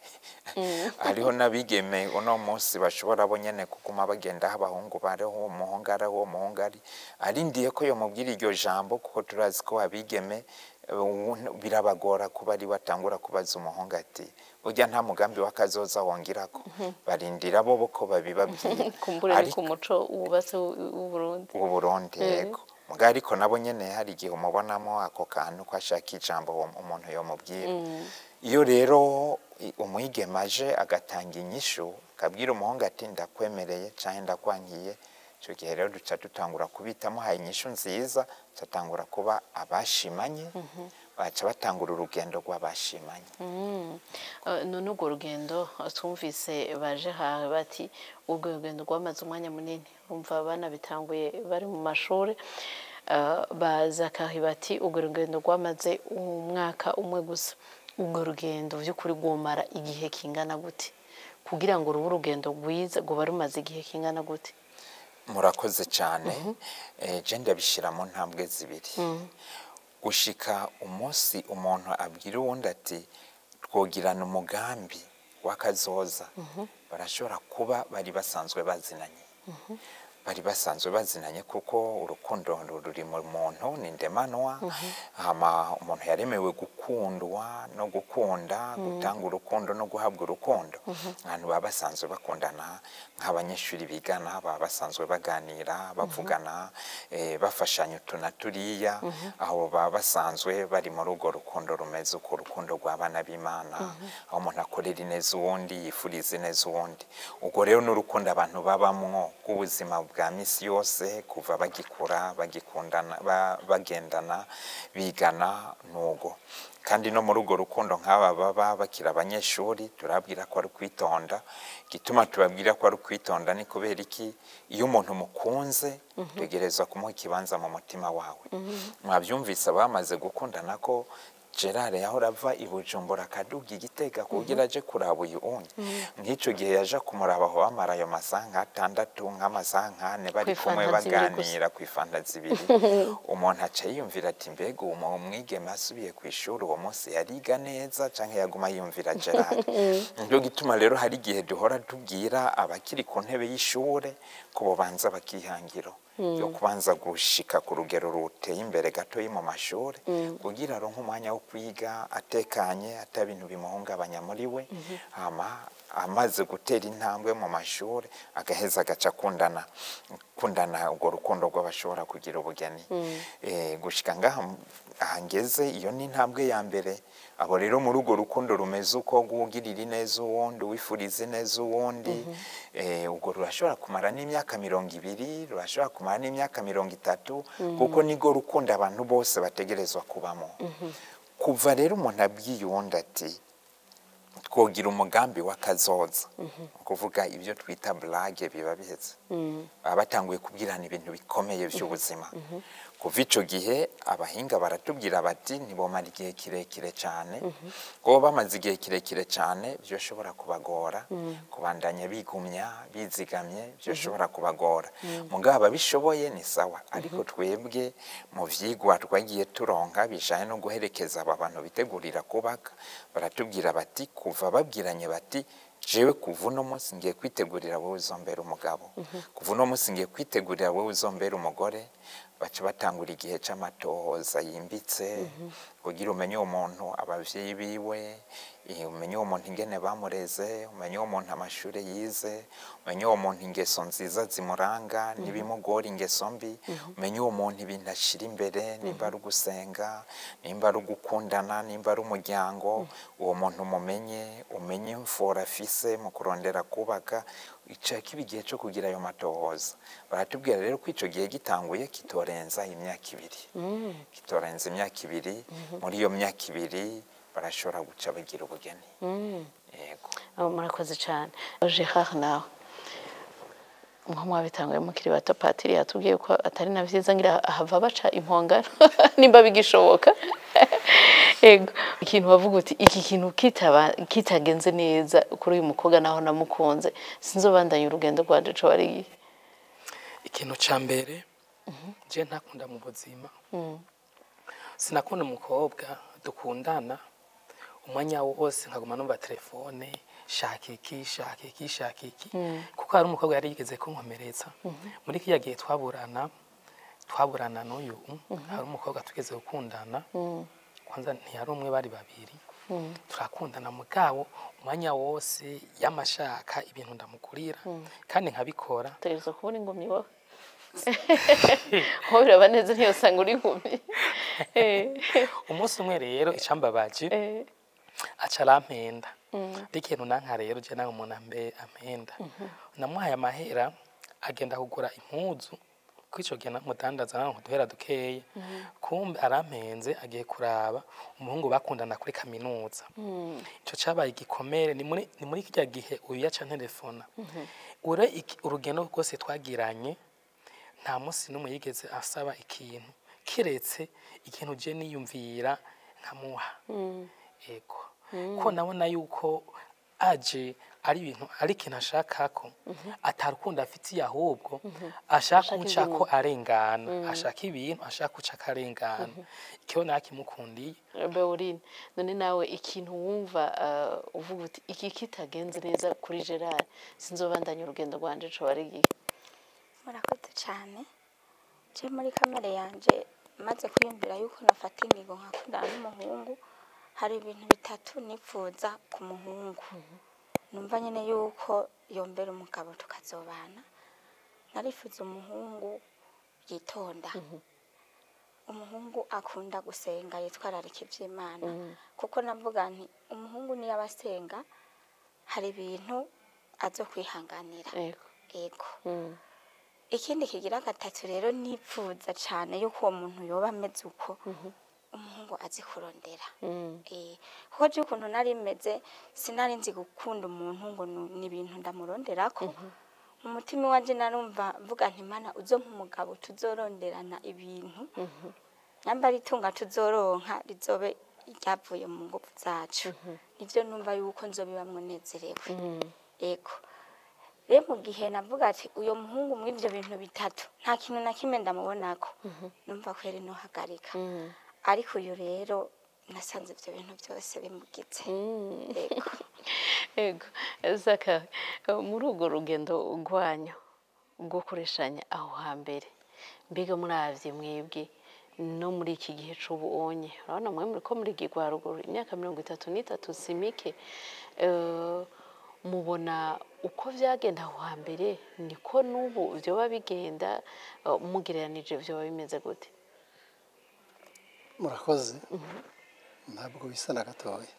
Hariho n'abigeme uno munsi bashobora bo nyene kuguma bagenda aho abahungu bariho, umuhungu ari aho umuhungu ari, arindiye ko yomubwira iryo jambo, kuko turazi ko abigeme birabagora kuba ari batangura kubaza umuhungu ati burya nta mugambi w'akazoza wongirako. Barindira bo ko babibabwira. Kumbure ni ku muco wubatse w'u Burundi. Yego. Muga ariko nabo nyene hari igihe umubonamo ako kantu ko ashaka ijambo umuntu yomubwira. Iyo rero umwigeme aje agatanga inyishu, akabwira umuhungu ati ndakwemereye canke ndakwankiye, ico gihe rero duca dutangura kubitamo haye inyishu nziza, catangura kuba abashimanye, baca batangura urugendo rw'abashimanye. None urwo rugendo twumvise baje hawe bati urwo rugendo rwamaze umwanya munini, urumva abana bitanguye bari mu mashuri, baza kahi bati urwo rugendo rwamaze umwaka umwe gusa. Urwo rugendo by'ukuri rwomara igihe kingana gute kugira ngo rube urugendo rwiza, rwoba rumaze igihe kingana gute? Murakoze cyane. Je ndabishira mu ntambwe zibiri. Gushika umunsi umuntu abwira uwundi ati twogirana umugambi w'akazoza, barashobora kuba bari basanzwe bazinanye. Bari basanzwe bazinanye kuko urukundo ruri mu muntu, ni ndemanwa. Hama umuntu yaremewe gukundwa no gukunda, gutanga urukundo no guhabwa urukundo. Abantu baba basanzwe bakundana, nk'abanyeshuri bigana, baba basanzwe baganira, bavugana, bafashanya utu na turiya, aho baba basanzwe bari muri urwo rukundo rumeze uko urukundo rw'abana b'Imana, aho umuntu akorera ineza uwundi, yifuriza ineza uwundi. Ubwo rero n'urukundo abantu babamwo rw'ubuzima bwa misi yose, kuva bagikura, bagikundana, bagendana, bigana nugo. Kandi no muri urwo rukundo nk'aba baba bakiri abanyeshuri, turabwira ko ari kwitonda. Igituma tubabwira ko ari kwitonda ni kubera iki? Iyo umuntu mukunze, tegerezwa kumuha ikibanza mu mutima wawe. Mwabyumvise abamaze gukundana ko Gerard yahora ava i Bujumbura akaduga Igitega kugira aje kuraba uyu unye. Nk'ico gihe yaja kumuraba aho bamara ayo masaha nk'atandatu, nk'amasaha nk'ane bari kumwe baganira ku ifanta zibiri. Umuntu aca yiyumvira ati mbega uwo mwigeme asubiye ku ishuri uwo munsi yariga neza canke yaguma yiyumvira Gerard. Nico gituma rero hari igihe duhora tubwira abakiri ku ntebe y'ishure ko bobanza bakihangiro yo kubanza gushika ku rugero ruteye imbere gatoyi mu mashuri, kugira aronke umwanya wo kwiga atekanye, ata bintu bimuhungabanya muri we. Hama amaze gutera intambwe mu mashuri, agaheza agaca kundana urwo rukundo rw'abashobora kugira ubugeni. Gushika ngaha Aha ngeze, iyo ni intambwe ya mbere. Abo rero muri urwo rukundo rumeze uko, rwugirira ineza uwundi, wifuriza ineza uwundi, ubwo rurashobora kumara n'imyaka 20, rurashobora kumara n'imyaka 30, kuko nirwo rukundo abantu bose bategerezwa kubamo. Kuva rero umuntu abwiye uwundi ati twogira umugambi w'akazoza, ukuvuga ibyo twita blague biba biheze, baba batanguye kubwirana ibintu bikomeye by'ubuzima. Kuva ico gihe abahinga baratubwira bati ntibomara igihe kirekire cyane, kuko bamaze igihe kirekire cyane byoshobora kubagora kubandanya bigumya bizigamye, byoshobora kubagora. Mugabo ababishoboye ni sawa, ariko twebwe mu vyigwa twagiye turonka bijanye no guherekeza aba bantu bitegurira kubaka, baratubwira bati kuva babwiranye bati jewe kuva uno munsi ngiye kwitegurira wowe uzombera umugabo, kuva uno munsi ngiye kwitegurira wowe uzombera umugore, baca batangura igihe c'amatohoza yimbitse, kugira umenye uwo muntu abavyeyi biwe, umenye uwo muntu ingene bamureze, umenye uwo muntu amashure yize, umenye uwo muntu ingeso nziza zimuranga n'ibimugora, ingeso mbi, umenye uwo muntu ibintu ashira imbere, nimba ari ugusenga, nimba ari ugukundana, nimba ari umuryango, uwo muntu umumenye, umenye imfura afise mu kurondera kubaka. Ica kiba igihe cyo kugira ayo matohoza. Baratubwira rero ko ico gihe gitanguye kitorenza imyaka 2, kitorenza imyaka 2. Muri iyo myaka 2 barashobora guca bagira ubugeni. Yego. Murakoze cyane. Gerard, nawe nko mwabitanguye mukiri bato, patiri yatubwiye ko atari na vyiza, ngira ahava baca impongano nimba bigishoboka. Ego, ikintu bavuga uti iki kintu kitagenze neza kuri uyu mukobwa naho namukunze sinzobandanya urugendo rwanje, co bari? Ikintu ca mbere je ntakunda mu buzima, sinakunda umukobwa dukundana umwanya wose nkaguma numva telefone, shaka iki, shaka iki, shaka iki, kuko hari umukobwa yari yigeze kunkomeretsa muri kiriya gihe twaburana n'uyu. Hari umukobwa tugeze gukundana, kwanza ntiyari umwe, bari babiri, turakundana, mugabo umwanya wose yamashaka ibintu ndamugurira kandi nkabikora. Utegerezwa kubona ingumyi wowe, wowe biraba neza ntiyosanga uri ingumyi. Umunsi umwe rero icambabaje, aca arampenda. Ikintu nanka rero je nawe umuntu ampenda, namuhaye amahera agenda kugura impuzu, kuko ico gihe namudandaza naronka uduhera dukeya. Kumbe arampenze, agiye kuraba umuhungu bakundana kuri kaminuza. Ico cabaye igikomere. Ni muri kirya gihe uyu yaca ntelefona. Ure urugendo rwose twagiranye, nta munsi n'umwe yigeze asaba ikintu kiretse ikintu je niyumvira nkamuha. Ego, ko nabona yuko aje ari ibintu, ari ikintu ashaka ko atarukundo afitiye, ahubwo ashaka Ashaka uca ko ibintu. arengana, ashaka ibintu, ashaka uca akarengana. Ikiho nakimukundiye. Beorine, none nawe ikintu wumva uvuga uti iki kitagenze neza kuri Gerard sinzobandanya urugendo rwanje, co bari igihe? Murakoze cyane. Je muri kamere yanje, maze kwiyumvira yuko nafata ingingo nkakundana n'umuhungu, hari ibintu bitatu nipfuza ku muhungu numva nyine yuko yombera umugabo tukazobana. Narifuza umuhungu yitonda, umuhungu akunda gusenga, yitwararika iby'Imana, kuko navuga nti umuhungu niyo aba asenga hari ibintu azo kwihanganira. Ego. Ikindi kigira gatatu rero nipfuza cyane yuko uwo muntu yoba ameze uko, umuhungu azi kurondera. Kuko je ukuntu nari meze, sinari nzi gukunda umuntu ngo ni ibintu ndamuronderako. Mu mutima wanje narumva mvuga nti Mana, uzompa umugabo tuzoronderana ibintu, namba ari itunga tuzoronka rizobe ryavuye mu ngufu zacu, nivyo numva yuko nzobibamwo nezerewe. Ego, rero mu gihe navuga ati uyo muhungu muri ivyo bintu bitatu nta kintu na kimwe ndamubonako, numva kweri nohagarika. Ariko uyu rero nasanze ivyo bintu byose bimugize. Ego. Ego, Zaka, muri urwo rugendo rwanyu rwo kureshanya aho hambere, mbega muravye mwebwe no muri iki gihe c'ubu unye, urabona mwe muriko murigirwa haruguru, imyaka 33 si mike, mubona uko vyagenda aho hambere niko n'ubu vyoba bigenda? Mugereranije vyoba bimeze gute? Murakoze. Ntabwo bisa na gatoya.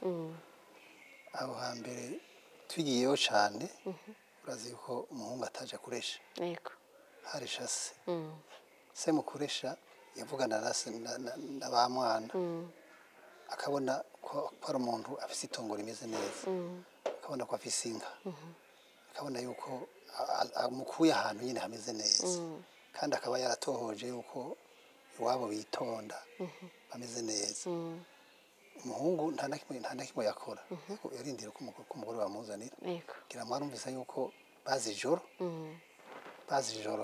Aho hambere twigiyeyo cyane, urazi yuko umuhungu ataje kuresha. Yego. Haresha se. Se mu kuresha yavugana na se na ba mwana, akabona ko ari umuntu afise itongo rimeze neza, akabona ko afise inka, akabona yuko amukuye ahantu nyine hameze neza, kandi akaba yaratohoje yuko iwabo bitonda bameze neza. Umuhungu nta na kimwe yakora, yarindira ko umugore bamuzanira. Ngira mwarumvise yuko bazi ijoro,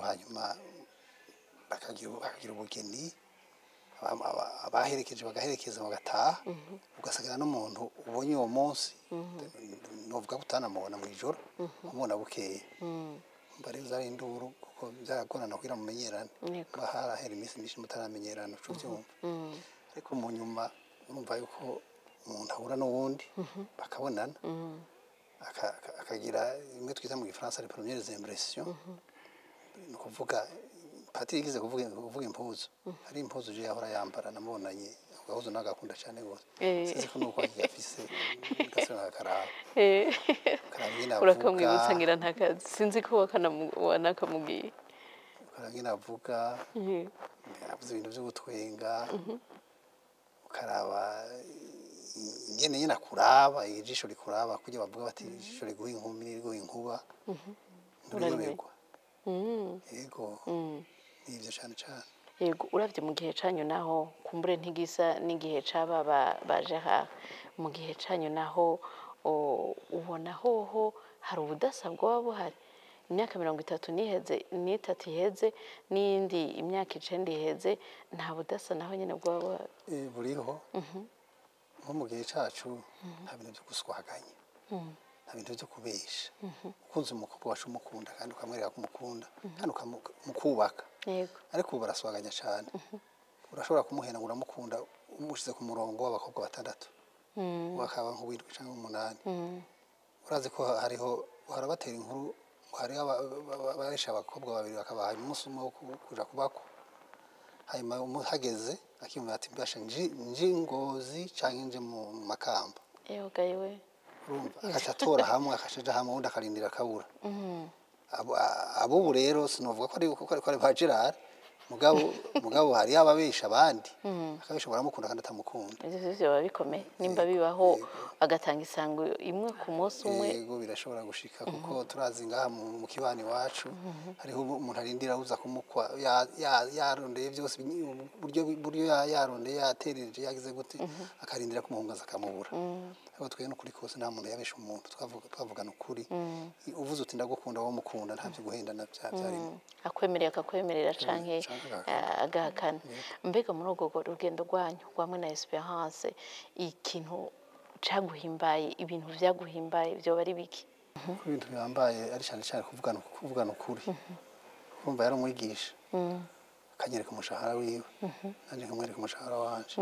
hanyuma bakagira ubugeni, abaherekeje bagaherekeza bagataha, ugasigara n'umuntu ubonye uwo munsi, novuga ko utanamubona mu ijoro, umubona bukeye. Umva rero zari induru, kuko byaragorana kugira mumenyerane, harahera iminsi myinshi mutaramenyerana, uca ubyumva. Ariko mu nyuma urumva yuko umuntu ahura n'uwundi bakabonana, akagira imwe twita mu gifaransa les premières impressions. Ni ukuvuga Patiri yigize kuvuga impuzu, hari impuzu je yahora yambara namubonanye, agahuzu nagakunda cyane gose. Sinzi ko nuko agafise gasona karaba. Urakamwibutsa ngira ntakazi, sinzi ko wanakamubwiye. Ukaraba avuga, avuze ibintu byo gutwenga, ukaraba ingene nyine akuraba, ijisho rikuraba, kugira bavuga bati ijisho riguha inkumi riguha inkuba, nturiyoberwa. Yego. Nivyo cyane cyane. Yego, uravye mu gihe canyu naho kumbure ntigisa n'igihe caba baje ha, mu gihe canyu naho ubona hoho hari ubudasa bwoba buhari? Imyaka 33 iheze n'iyindi imyaka 9 iheze, nta budasa naho nyene bwoba buhari? Buriho. Nko mu gihe cacu nta bintu byo guswaganya, nta bintu byo kubesha. Ukunze umukobwa wacu umukunda kandi ukamwereka ko umukunda kandi ukamukubaka. Yego. Ariko ubu baraswaganya cyane. Urashobora kumuhena ngo uramukunda umushize ku murongo w'abakobwa 6, wakaba nk'uwindwi cyangwa 8. Urazi ko hariho harabatera inkuru, hariho abaresha abakobwa babiri bakabaha umunsi umwe wo kuja kubako, hanyuma hageze akiyumva ati mbasha nji Ngozi canke nje mu Makamba. Yego yewe. Urumva akaca atora hamwe, akaca aja hamwe, undi akarindira akabura. Abubu rero sinovuga ko ari ba Gerard, mugabo hari ababesha abandi, akabesha baramukunda kandi atamukunda. Ivyo vyo bikomeye nimba bibaho agatanga isango imwe ku munsi umwe. Yego, birashobora gushika, kuko turazi ngaha mu kibani wacu hariho umuntu arindira uza kumukwa yarondeye byose, buryo yarondeye yatereje yagize gute, akarindira kumuhungaza akamubura. Ariko twe no kuri kose nta muntu yabesha umuntu, twavugana ukuri. Uvuze uti ndagukunda wowe mukunda, nta byo guhendana byarimo. Akwemerera akakwemerera canke agahakana. Mbega muri urwo rugendo rwanyu rwamwe na Esperance, ikintu caguhimbaye, ibintu vyaguhimbaye vyoba ari biki? Ibintu bihambaye ari cyane cyane kuvugana ukuri. Urumva yari umwigisha, akanyereka umushahara wiwe, nanjye nkamwereka umushahara wanje,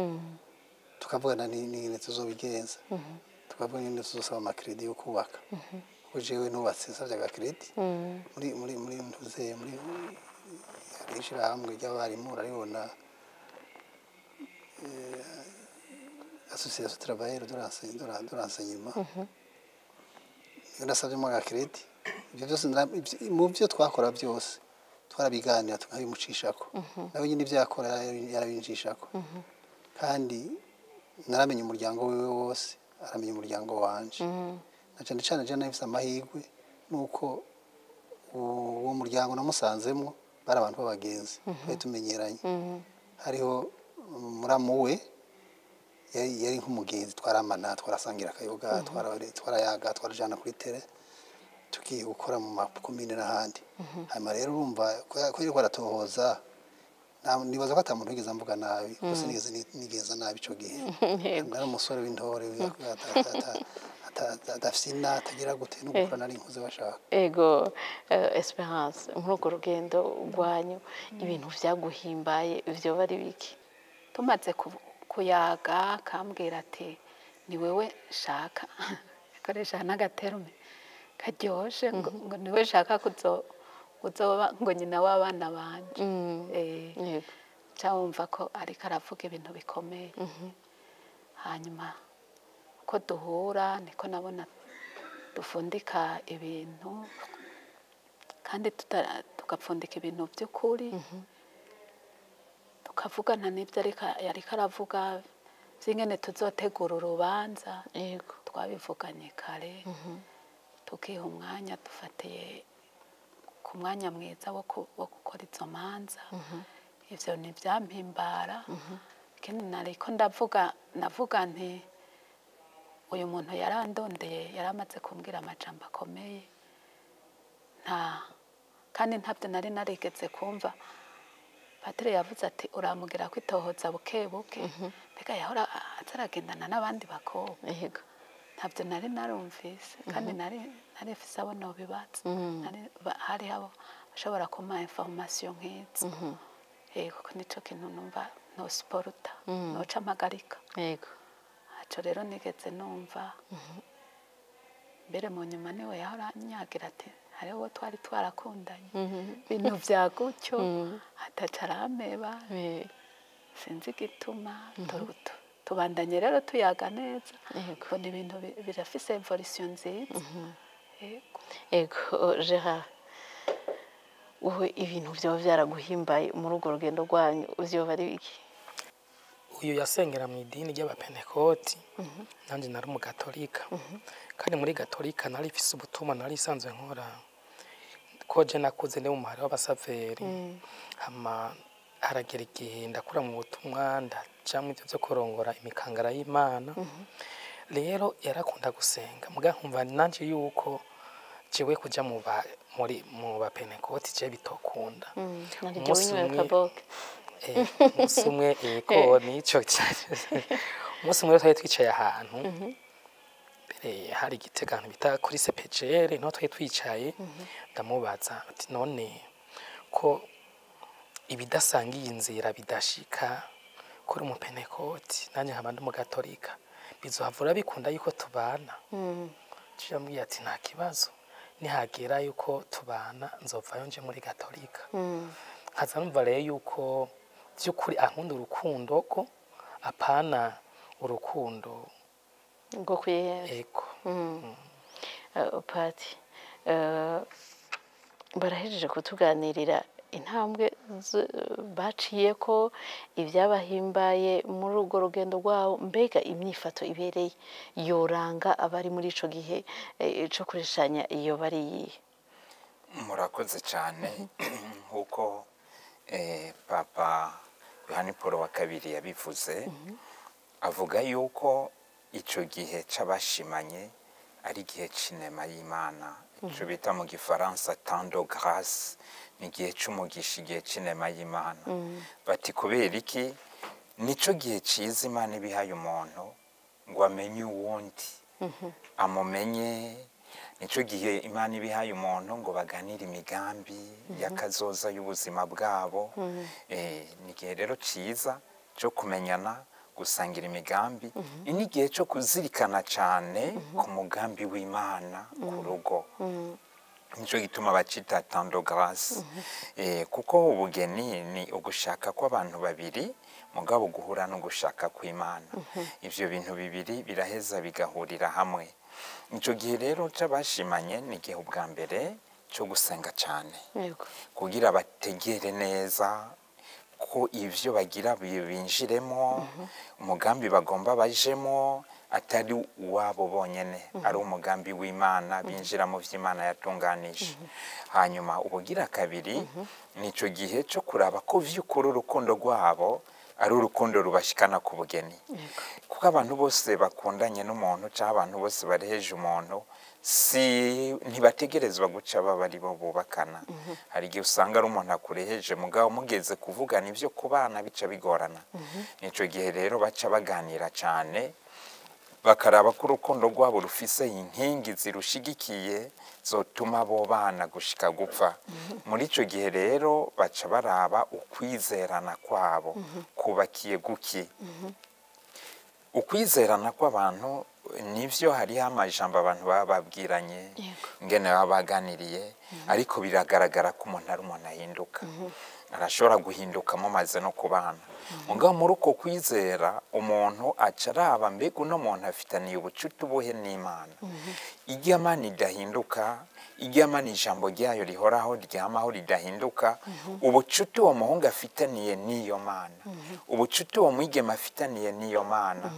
tukavugana n'ingene tuzobigenza, tukavugana n'ingene tuzosaba amakredi yo kubaka. Kuko jewe nubatse nsavye agakredi muri muri muri ntuze muri ishirahamwe ry'abarimu, uraribona association travailleur de l'enseignement, nasavyemo agakredi. Ibyo byose mu byo twakora byose twarabiganira tukabimucishako, nawe nyine ibyo yakora yarabinjishako. Kandi naramenye umuryango wiwe wose, aramenya umuryango wanje. Na cyane cyane je nafise amahirwe nuko uwo muryango namusanzemo bari abantu b'abagenzi, twari tumenyeranye. Hariho muramu we yari nk'umugenzi, twaramana, twarasangira akayoga, twarayaga, twarajana kuri tere, tugiye gukora mu makomine n'ahandi. Hanyuma rero urumva ko yariko aratohoza, nibaza ko ata muntu wigeze amvuga nabi, kuko sinigeze nigeza nabi ico gihe. Nari umusore w'intore adafise atagira gute no gukora nari nkuze bashaka. Ego, Esperance, muri urwo rugendo rwanyu ibintu vyaguhimbaye vyoba ari biki? Tumaze kuyaga akambwira ati ni wewe nshaka, akoresha n'agaterume karyoshe ngo ni we nshaka kuzoba ngo nyina w'abana banje. Waca wumva ko ariko aravuga ibintu bikomeye. Hanyuma uko duhura niko nabona dufundika ibintu, kandi tugapfundika ibintu by'ukuri, tukavugana n'ibyo ariko aravuga by'ingene tuzotegura urubanza. Twabivuganye kare, tukiha umwanya, dufatiye ku mwanya mwiza wo gukora izo manza. Ivyo ni ivyampimbara. Ikindi nariko navuga nti uyu muntu yarandondeye, yaramaze kumbwira amajambo akomeye, kandi ntabyo nari narigeze kumva. Patire yavuze ati uramugira kwitohoza buke buke, mbega yahora azaragendana n'abandi bakobwa. Ntabyo nari narumvise, kandi nari mfise abo nobibaza, hari abo bashobora kumpa information nk'izo. Yego, ko nico kintu numva no sporta noca mpagarika. Yego. Aco rero nigeze numva. Mbere mu nyuma niwe yahora anyagira ati hariho uwo twari twarakundanye, ibintu vya gutyo, ataca arameba, sinzi igituma. Tubandanye rero tuyaga neza, mbona ibintu birafise evolution nziza. Yego. Yego, Gerard, wowe ibintu vyoba vyaraguhimbaye muri urwo rugendo rwanyu vyoba ari biki? Uyu yasengera mu idini ry'abapentekoti, nanjye nari umugatolika, kandi muri gatolika nari mfise ubutumwa nari isanzwe nkora, ko je nakuze ndi mu muhari w'abasaveri. Hama haragera igihe ndakura mu butumwa, ndaja mu ivyo vyo kurongora imikangara y'Imana. Rero yarakunda gusenga, muga nkumva nanje yuko jewe kuja mu bapentekoti je bitokunda. Umunsi umwe ego nico umunsi umwe twari twicaye ahantu mbere hari igitegano bita kuri CPGR, niho twari twicaye. Ndamubaza ati none ko ibidasangiye inzira bidashika kuri umupentekoti nanjye nkaba ndi umugatolika, bizohavura bikunda yuko tubana? Yambwiye ati nta kibazo, nihagera yuko tubana nzovayo nje muri gatolika. Nkaza numva rero yuko by'ukuri ankunda urukundo, ko apana urukundo ngo kwihera. Ego. Pati, barahejeje kutuganirira intambwe baciye ko ibyabahimbaye muri urwo rugendo rwabo, mbega imyifato ibereye yoranga abari muri ico gihe cyo kureshanya iyo bari yihe? Murakoze cyane. Nkuko Papa Yohani Paul wa kabiri yabivuze, avuga yuko ico gihe c'abashimanye ari igihe c'inema y'Imana, ico bita mu gifaransa temps de grâce, ni igihe c'umugisha, igihe c'inema y'Imana. Bati kubera iki? Nico gihe ciza Imana ibihaye umuntu ngo amenye uwundi, amumenye. Nico gihe Imana ibihaye umuntu ngo baganire imigambi y'akazoza y'ubuzima bwabo. Ni igihe rero ciza cyo kumenyana, gusangira imigambi, ni igihe cyo kuzirikana cyane ku mugambi w'Imana ku rugo. Nico gituma bacita temps de grâce, kuko ubugeni ni ugushaka kw'abantu babiri, mugabo guhura no gushaka kw'Imana. Ivyo bintu bibiri biraheza bigahurira hamwe. Nico gihe rero c'abashimanye ni igihe ubwa mbere cyo gusenga cyane, kugira bategere neza ko ivyo bagira binjiremo, umugambi bagomba bajemo atari uwabo bonyene, ari umugambi w'Imana, binjira mu vy'Imana yatunganije. Hanyuma ubugira kabiri, nico gihe cyo kuraba ko vy'ukuri urukundo rwabo ari urukundo rubashikana ku bugeni. Kuko abantu bose bakundanye n'umuntu cyangwa abantu bose bareheje umuntu, si ntibategerezwa guca baba ari bo bubakana. Hari igihe usanga ari umuntu akureheje, mugabo mugeze kuvugana ibyo kubana bica bigorana. Nico gihe rero baca baganira cyane, bakaraba ko urukundo rwabo rufise inkingi zirushigikiye zotuma bo bana gushika gupfa. Muri ico gihe rero baca baraba ukwizerana kwabo kubakiye guki. Ukwizerana kw'abantu nivyo, hariho amajambo abantu baba babwiranye, ingene baba baganiriye, ariko biragaragara ko umuntu ari umuntu ahinduka. Arashobora guhinduka mumaze no kubana. Mugabo muri uko kwizera umuntu aca araba mbega uno muntu afitaniye ubucuti ubuhe n'Imana. Irya Mana idahinduka, irya Mana ijambo ryayo rihoraho ryamaho ridahinduka, ubucuti uwo muhungu afitaniye n'iyo Mana, ubucuti uwo mwigeme afitaniye n'iyo Mana,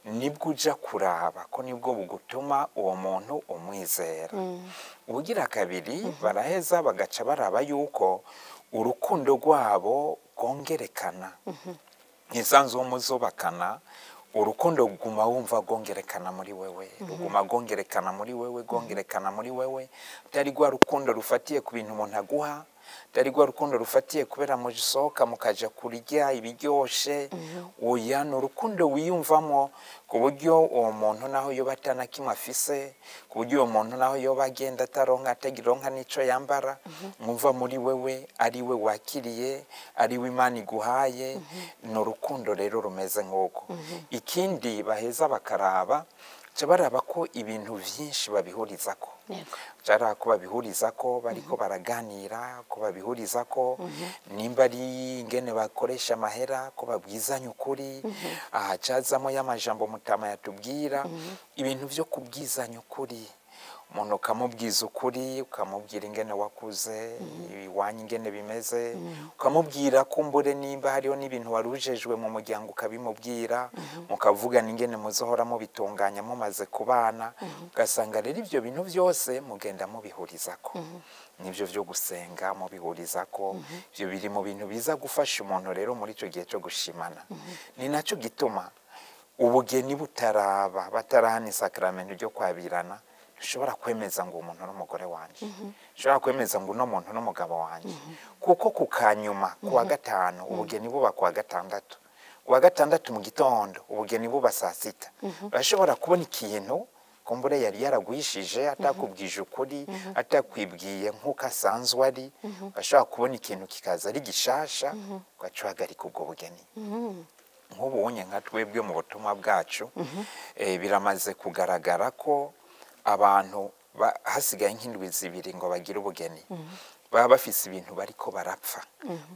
nibwo uja kuraba ko nibwo bugutuma uwo muntu umwizera. Ubugira kabiri baraheza bagaca baraba yuko urukundo rwabo rwongerekana. Ntisanzwe muzubakana, urukundo ruguma wumva rwongerekana muri wewe, ruguma rwongerekana muri wewe, rwongerekana muri wewe. Atari rwa rukundo rufatiye ku bintu umuntu aguha, atari rwa rukundo rufatiye kubera musohoka mukaja kurya ibiryoshe. Oya, ni urukundo wiyumvamo ku buryo uwo muntu naho yoba atana kimwe afise, ku buryo uwo muntu naho yoba agenda ataronka, atagironka n'ico yambara, mwumva muri wewe ari we wakiriye, ari we Imana iguhaye. Ni urukundo rero rumeze nk'uko. Ikindi baheza bakaraba, ca baraba ko ibintu vyinshi babihurizako. Cara ko babihurizako bariko baraganira, ko babihurizako nimba ari ingene bakoresha amahera, ko babwizanya ukuri. Aha cazamo y'amajambo mutama yatubwira, ibintu vyo kubwizanya ukuri. Umuntu ukamubwiza ukuri, ukamubwira ingene wakuze, iwanyu ingene bimeze, ukamubwira kumbure nimba hariho n'ibintu warujejwe mu muryango ukabimubwira, mukavugana ingene muzohora mubitunganya mumaze kubana. Ugasanga rero ivyo bintu vyose mugenda mubihurizako. Nivyo vyo gusenga mubihurizako. Ivyo biri mu bintu biza gufasha umuntu rero muri ico gihe cyo gushimana. Ni naco gituma ubugeni butaraba, batarahana isakramentu ryo kwabirana, ushobora kwemeza ngo umuntu n'umugore wanje, ushobora kwemeza ngo uno muntu n'umugabo wanje, kuko kukanyuma kuwa gatanu ubugeni buba kuwa gatandatu, kuwa gatandatu mu gitondo ubugeni buba saa sita. Urashobora kubona ikintu kumbure yari yaragwishije atakubwije ukuri, atakwibwiye nk'uko asanzwe ari. Urashobora kubona ikintu kikaza ari gishasha, ugaca uhagarika ubwo bugeni. Nk'ubu unye nka twebwe mu butumwa bwacu, biramaze kugaragara ko abantu hasigaye nk'indwi zibiri ngo bagire ubugeni, baba bafise ibintu bariko barapfa,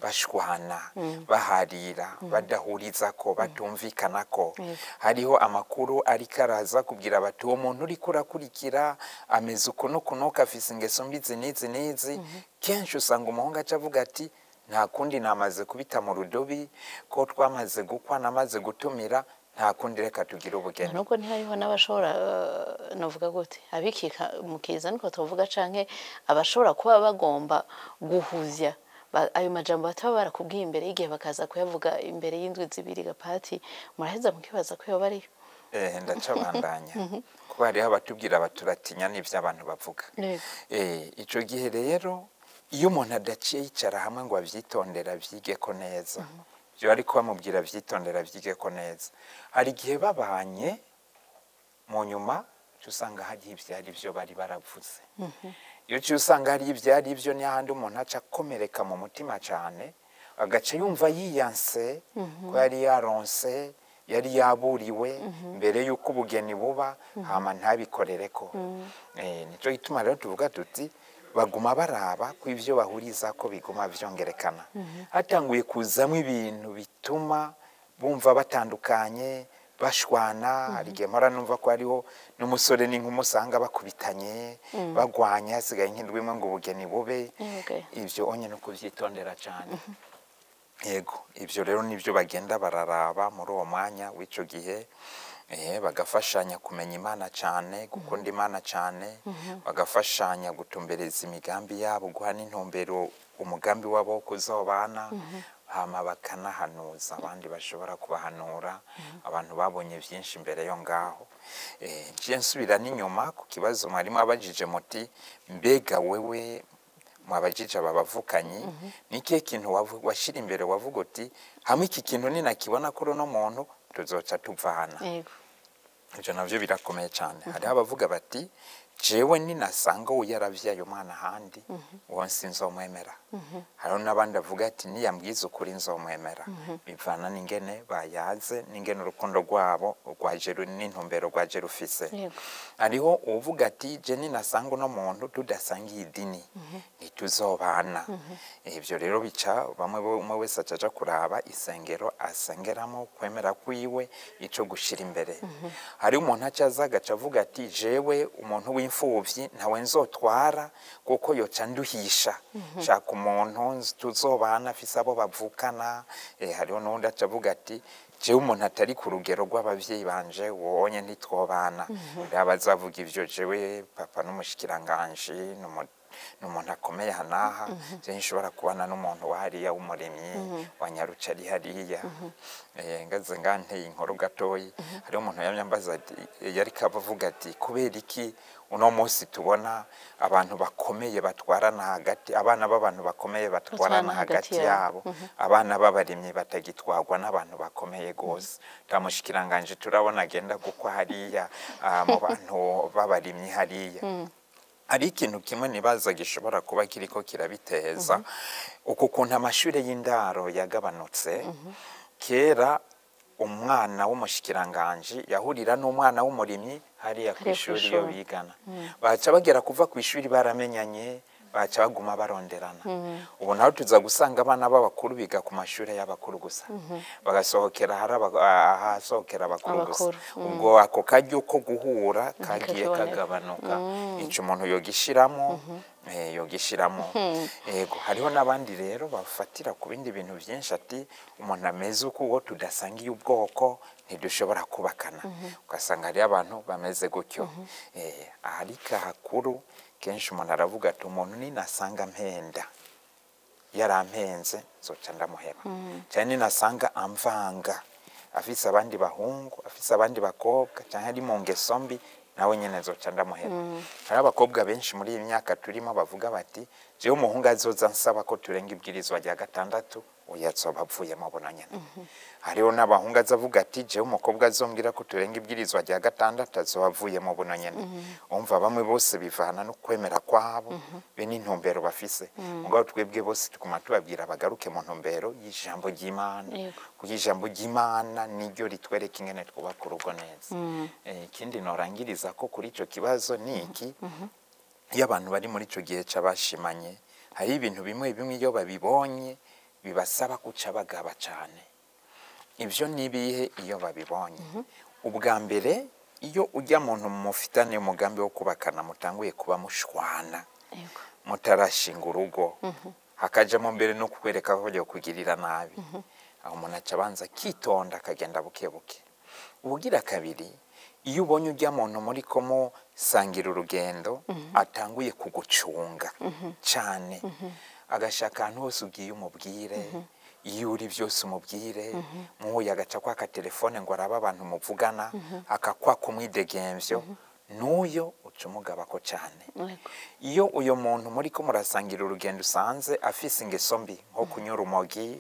bashwana, baharira, badahurizako, batumvikanako. Hariho amakuru ariko araza kubwira bati uwo muntu uriko urakurikira ameze uku n'uku n'uku, afise ingeso mbi izi n'izi n'izi. Kenshi usanga umuhungu aca avuga ati nta kundi, namaze kubita mu rudubi, ko twamaze gukwa, namaze gutumira, nta kundi, reka tugire ubugeni. Nubwo ntihariho n'abashobora, novuga gute, abikika mukiza niko tuvuga, canke abashobora kuba bagomba guhuzya ayo majambo bataba barakubwiye imbere y'igihe bakaza kuyavuga imbere y'indwi zibiri gapati, muraheza mukibaza ko yoba ariyo. Ndacabandanya kuko hariho abatubwira baturatinya n'ivyo abantu bavuga. Ico gihe rero iyo umuntu adaciye yicara hamwe ngo avyitondera avyige ko neza, byo ariko bamubwira avyitondera avyige ko neza, hari igihe babanye mu nyuma usanga hari ivyari byo bari baravuze. Iyo uciye usanga hari ivyari byo, ni hahandi umuntu aca akomereka mu mutima cane, agaca yumva yiyanse ko yari yaronse, yari yaburiwe mbere yuko ubugeni buba, hama ntabikorereko. Nico gituma rero tuvuga tuti baguma baraba ko ivyo bahuriza ko biguma vyongerekana. Hatanguye kuzamwo ibintu bituma bumva batandukanye, bashwana. Hari igihe mpora numva ko hariho n'umusore n'inkumi usanga bakubitanye, bagwanya, hasigaye nk'indwi imwe ngo ubugeni bube. Ivyo onye no kuvyitondera cane. Yego, ivyo rero nivyo bagenda bararaba muri uwo mwanya w'ico gihe. Bagafashanya kumenya Imana cane, gukunda Imana cane, bagafashanya gutumbereza imigambi yabo, guha n'intumbero umugambi wabo wo kuzobana, hama bakanahanuza abandi bashobora kubahanura, abantu babonye vyinshi imbere yo ngaho. Nciye nsubira n'inyuma ku kibazo mwarimu abajije muti mbega wewe mwabajije aba bavukanyi, ni ikihe kintu washira imbere wavuga uti hamwe iki kintu ninakibona kuri uno muntu tuzoca tuvana? Ivyo navyo birakomeye cane. Hariho abavuga bati Jewe ninasanga uwo yaravyaye umwana ahandi, uwo sinzomwemera. Hariho n'abandi avuga ati niyambwiza ukuri nzomwemera. Bivana n'ingene bayaze, n'ingene urukundo rwabo rwaje n'intumbero rwaje rufise. Hariho uvuga ati je ninasanga uno muntu tudasangiye idini ntituzobana. Ivyo rero bica bamwe umwe wese acaja kuraba isengero asengeramo, kwemera kwiwe, ico gushira imbere. Hari umuntu acaza agaca avuga ati jewe umuntu w'imfuvyi ntawe nzotwara kuko yoca nduhisha, shaka umuntu tuzobana afise abo bavukana. Hariho n'uwundi aca avuga ati jewe umuntu atari ku rugero rw'abavyeyi banje wonye ntitwobana. Rero abazavuga ivyo, jewe papa n'umushikiranganji n'umuntu akomeye hanaha, je nshobora kubana n'umuntu wa hariya w'umurimyi wa Nyaruca ari hariya. Ngaze nganteye inkuru gatoyi, hariho umuntu yamye ambaza ati, yariko avuga ati kubera iki uno munsi tubona abantu bakomeye batwarana hagati, abana b'abantu bakomeye batwarana hagati yabo, abana b'abarimyi batagitwarwa n'abantu bakomeye gose. Ta mushikiranganje turabona agenda gukwa hariya mu bantu b'abarimyi hariya. Hari ikintu kimwe nibaza gishobora kuba kiriko kirabiteza, uku kuntu amashure y'indaro yagabanutse. Kera umwana w'umushikiranganji yahurira n'umwana w'umurimyi hariya kw'ishuri iyo bigana, baca bagera kuva kw'ishuri baramenyanye, baca baguma baronderana. Ubu naho tuza gusanga abana b'abakuru biga ku mashure y'abakuru gusa, bagasohokera hari ahasohokera abakuru gusa. Ubwo ako karyo ko guhura kagiye kagabanuka. Ico umuntu yogishiramo, yogishiramo. Yego, hariho n'abandi rero bafatira ku bindi bintu byinshi, ati umuntu ameze uko uwo tudasangiye ubwoko ntidushobora kubakana. Ugasanga hariyo abantu bameze gutyo. Ariko hakuru kenshi umuntu aravuga ati umuntu ninasanga mpenda yarampenze nzoca ndamuheba, cyane ninasanga amvanga afise abandi bahungu, afise abandi bakobwa, cyangwa ari mu ngeso mbi, nawe nyene nzoca ndamuheba. Hari abakobwa benshi muri iyi myaka turimo bavuga bati jewe umuhungu azoza nsaba ko turenga ibwirizwa rya gatandatu, oya azoba avuyemo buno nyene. Hariho n'abahungu azavuga ati jewe umukobwa azombwira ko turenga ibwirizwa rya gatandatu azoba avuyemo buno nyene. Umva bamwe bose bivana no kwemera kwabo be n'intumbero bafise. Mugabo twebwe bose tuguma tubabwira bagaruke mu ntumbero y'ijambo ry'Imana, kuko ijambo ry'Imana niryo ritwereka ingene twubaka urugo neza. Ikindi norangiriza ko kuri ico kibazo ni iki: iyo abantu bari muri ico gihe c'abashimanye, hari ibintu bimwe bimwe iyo babibonye bibasaba guca bagaba cane. Ivyo ni ibihe iyo babibonye? Ubwa mbere, iyo ujya muntu mufitane umugambi wo kubakana mutanguye kuba mushwana, mutarashinga urugo, hakajamo mbere no kukwereka ko yo kugirira nabi, aho umuntu aca abanza akitonda akagenda buke buke. Ubugira kabiri, iyo ubonye ujya muntu muri ko musangira urugendo atanguye kugucunga cane, agashaka ahantu hose ugiye umubwire, iyo uri byose umubwire, muhuye agaca kwaka telefone ngo arabe abantu muvugana, akakwaka umwidegemvyo, n'uyo uca umugabako cane. Iyo uyo muntu muri ko murasangira urugendo usanze afise ingeso mbi, nko kunywa urumogi,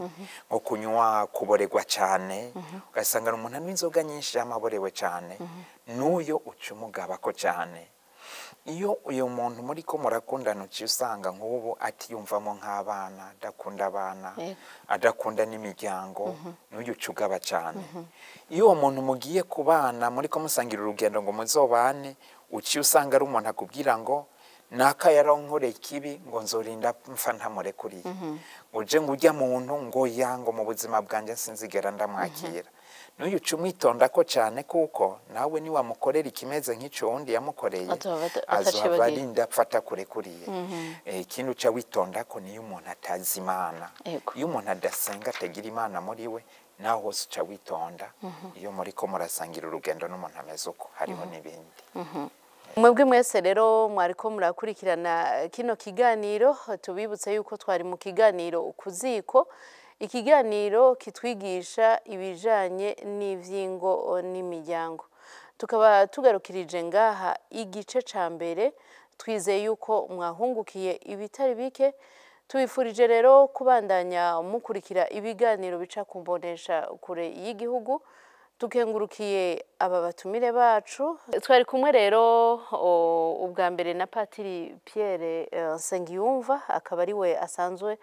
nko kunywa kuboregwa cane, ugasanga umuntu anywa inzoga nyinshi yamaborewe cane, n'uyo uca umugabako cane. Iyo uyo muntu muri ko murakundana uciye usanga nk'ubu atiyumvamo nk'abana, adakunda abana, adakunda n'imiryango, n'uyu uca ugaba cane. Iyo uwo muntu mugiye kubana muri ko musangira urugendo ngo muzobane, uciye usanga ari umuntu akubwira ngo naka yaronkoreye ikibi ngo nzorinda mfa ntamurekuriye, uje ngo ujya muntu ngo yango mu buzima bwanje sinzigera ndamwakira. N'uyu uca umwitonda ko cyane, kuko nawe niwamukorera ikimeze nk'ico wundi yamukoreye azohava arinda apfa atakurekuriye. Ikindi uca witonda ko niyo umuntu atazi Imana, iyo umuntu adasenga atagira Imana muri we, naho hose uca witonda iyo muri ko murasangira urugendo n'umuntu ameze uko. Hariho n'ibindi. Mwebwe mwese rero mwariko murakurikirana kino kiganiro, tubibutse yuko twari mu kiganiro Kuziko, ikiganiro kitwigisha ibijanye n'ivyingo n'imiryango. Tukaba tugarukirije ngaha igice ca mbere, twizeye yuko mwahungukiye ibitari bike. Tubifurije rero kubandanya mukurikira ibiganiro bica kumbonesha kure y'igihugu. Tukengurukiye aba batumire bacu. Twari kumwe rero ubwa mbere na Patiri Pierre Nsengiyumva, akaba ari we asanzwe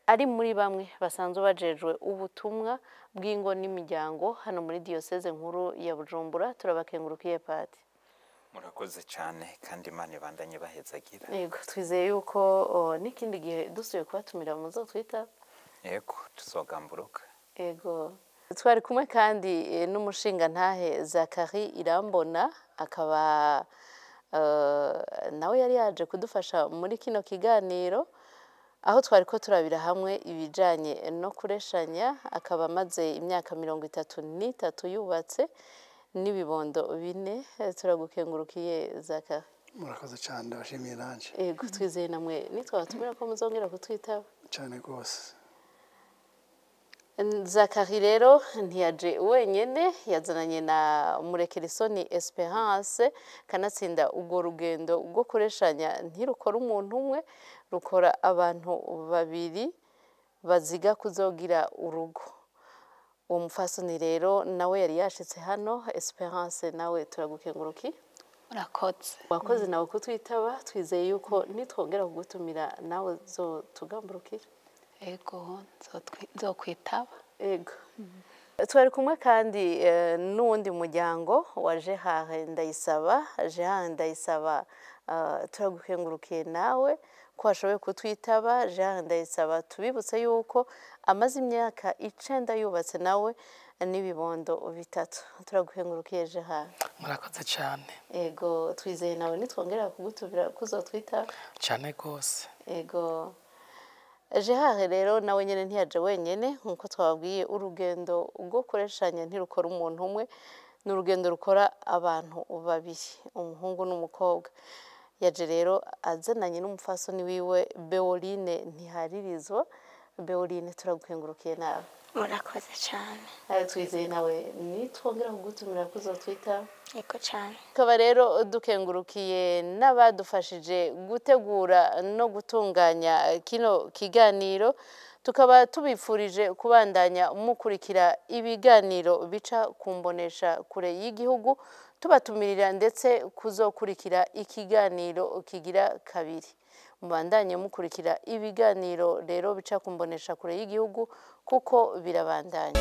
ari muri bamwe basanzwe bajejwe ubutumwa bw'ingo n'imiryango hano muri diyoseze nkuru ya Bujumbura. Turabakengurukiye Pati. Murakoze cyane, kandi Imana ibandanye bahezagira. Yego, twizeye yuko n'ikindi gihe dusubiye kubatumira muzotwita. Yego, tuzogamburuka. Yego. Twari kumwe kandi n'umushingantahe Zakari Irambona, akaba nawe yari yaje kudufasha muri kino kiganiro, aho twari ko turabira hamwe ibijanye no kureshanya. Akaba amaze imyaka 33 yubatse n'ibibondo 4. Turagukengurukiye Zakari. Murakoze cyane, ndabashimiye nanje. Yego, twizeye namwe nitwabatumira ko muzongera kutwitaba. Cyane rwose. Zakari rero ntiyaje wenyene, yazananye na Murekerisoni Esperance. Kanatsinda urwo rugendo rwo kureshanya ntirukora umuntu umwe, rukora abantu babiri baziga kuzogira urugo. Uwo mufasoni rero nawe yari yashitse hano. Esperance, nawe turagukengurukiye. Murakoze. Wakoze nawe kutwitaba, twizeye yuko nitwongera kugutumira nawe zotugamburukira. Ego, nzokwitaba. Ego. Twari kumwe kandi n'uwundi muryango wa Gerard Ndayisaba. Gerard Ndayisaba, turagukengurukiye nawe ko washoboye kutwitaba. Gerard Ndayisaba, tubibutse yuko amaze imyaka 9 yubatse nawe n'ibibondo 3. Turagukengurukiye Gerard. Murakoze cyane. Ego, twizeye nawe nitwongera kugutumira kuzotwitaba. Cyane rwose. Ego. Gerard rero nawe nyene ntiyaje wenyene, nkuko twababwiye urugendo rwo kureshanya ntirukora umuntu umwe, ni urugendo rukora abantu babiri, umuhungu n'umukobwa. Yaje rero azananye n'umupfasoni wiwe Beoline Ntiharirizwa. Beoline, turagukengurukiye nawe. Murakoze cyane. Twizeye nawe nitwongera kugutumira kuzotwita. Yego cyane. Tukaba rero dukengurukiye n'abadufashije gutegura no gutunganya kino kiganiro. Tukaba tubifurije kubandanya mukurikira ibiganiro bica kumbonesha kure y'igihugu, tubatumirira ndetse kuzokurikira ikiganiro kigira kabiri. Mubandanye mukurikira ibiganiro rero bica kumbonesha kure y'igihugu, kuko birabandanya.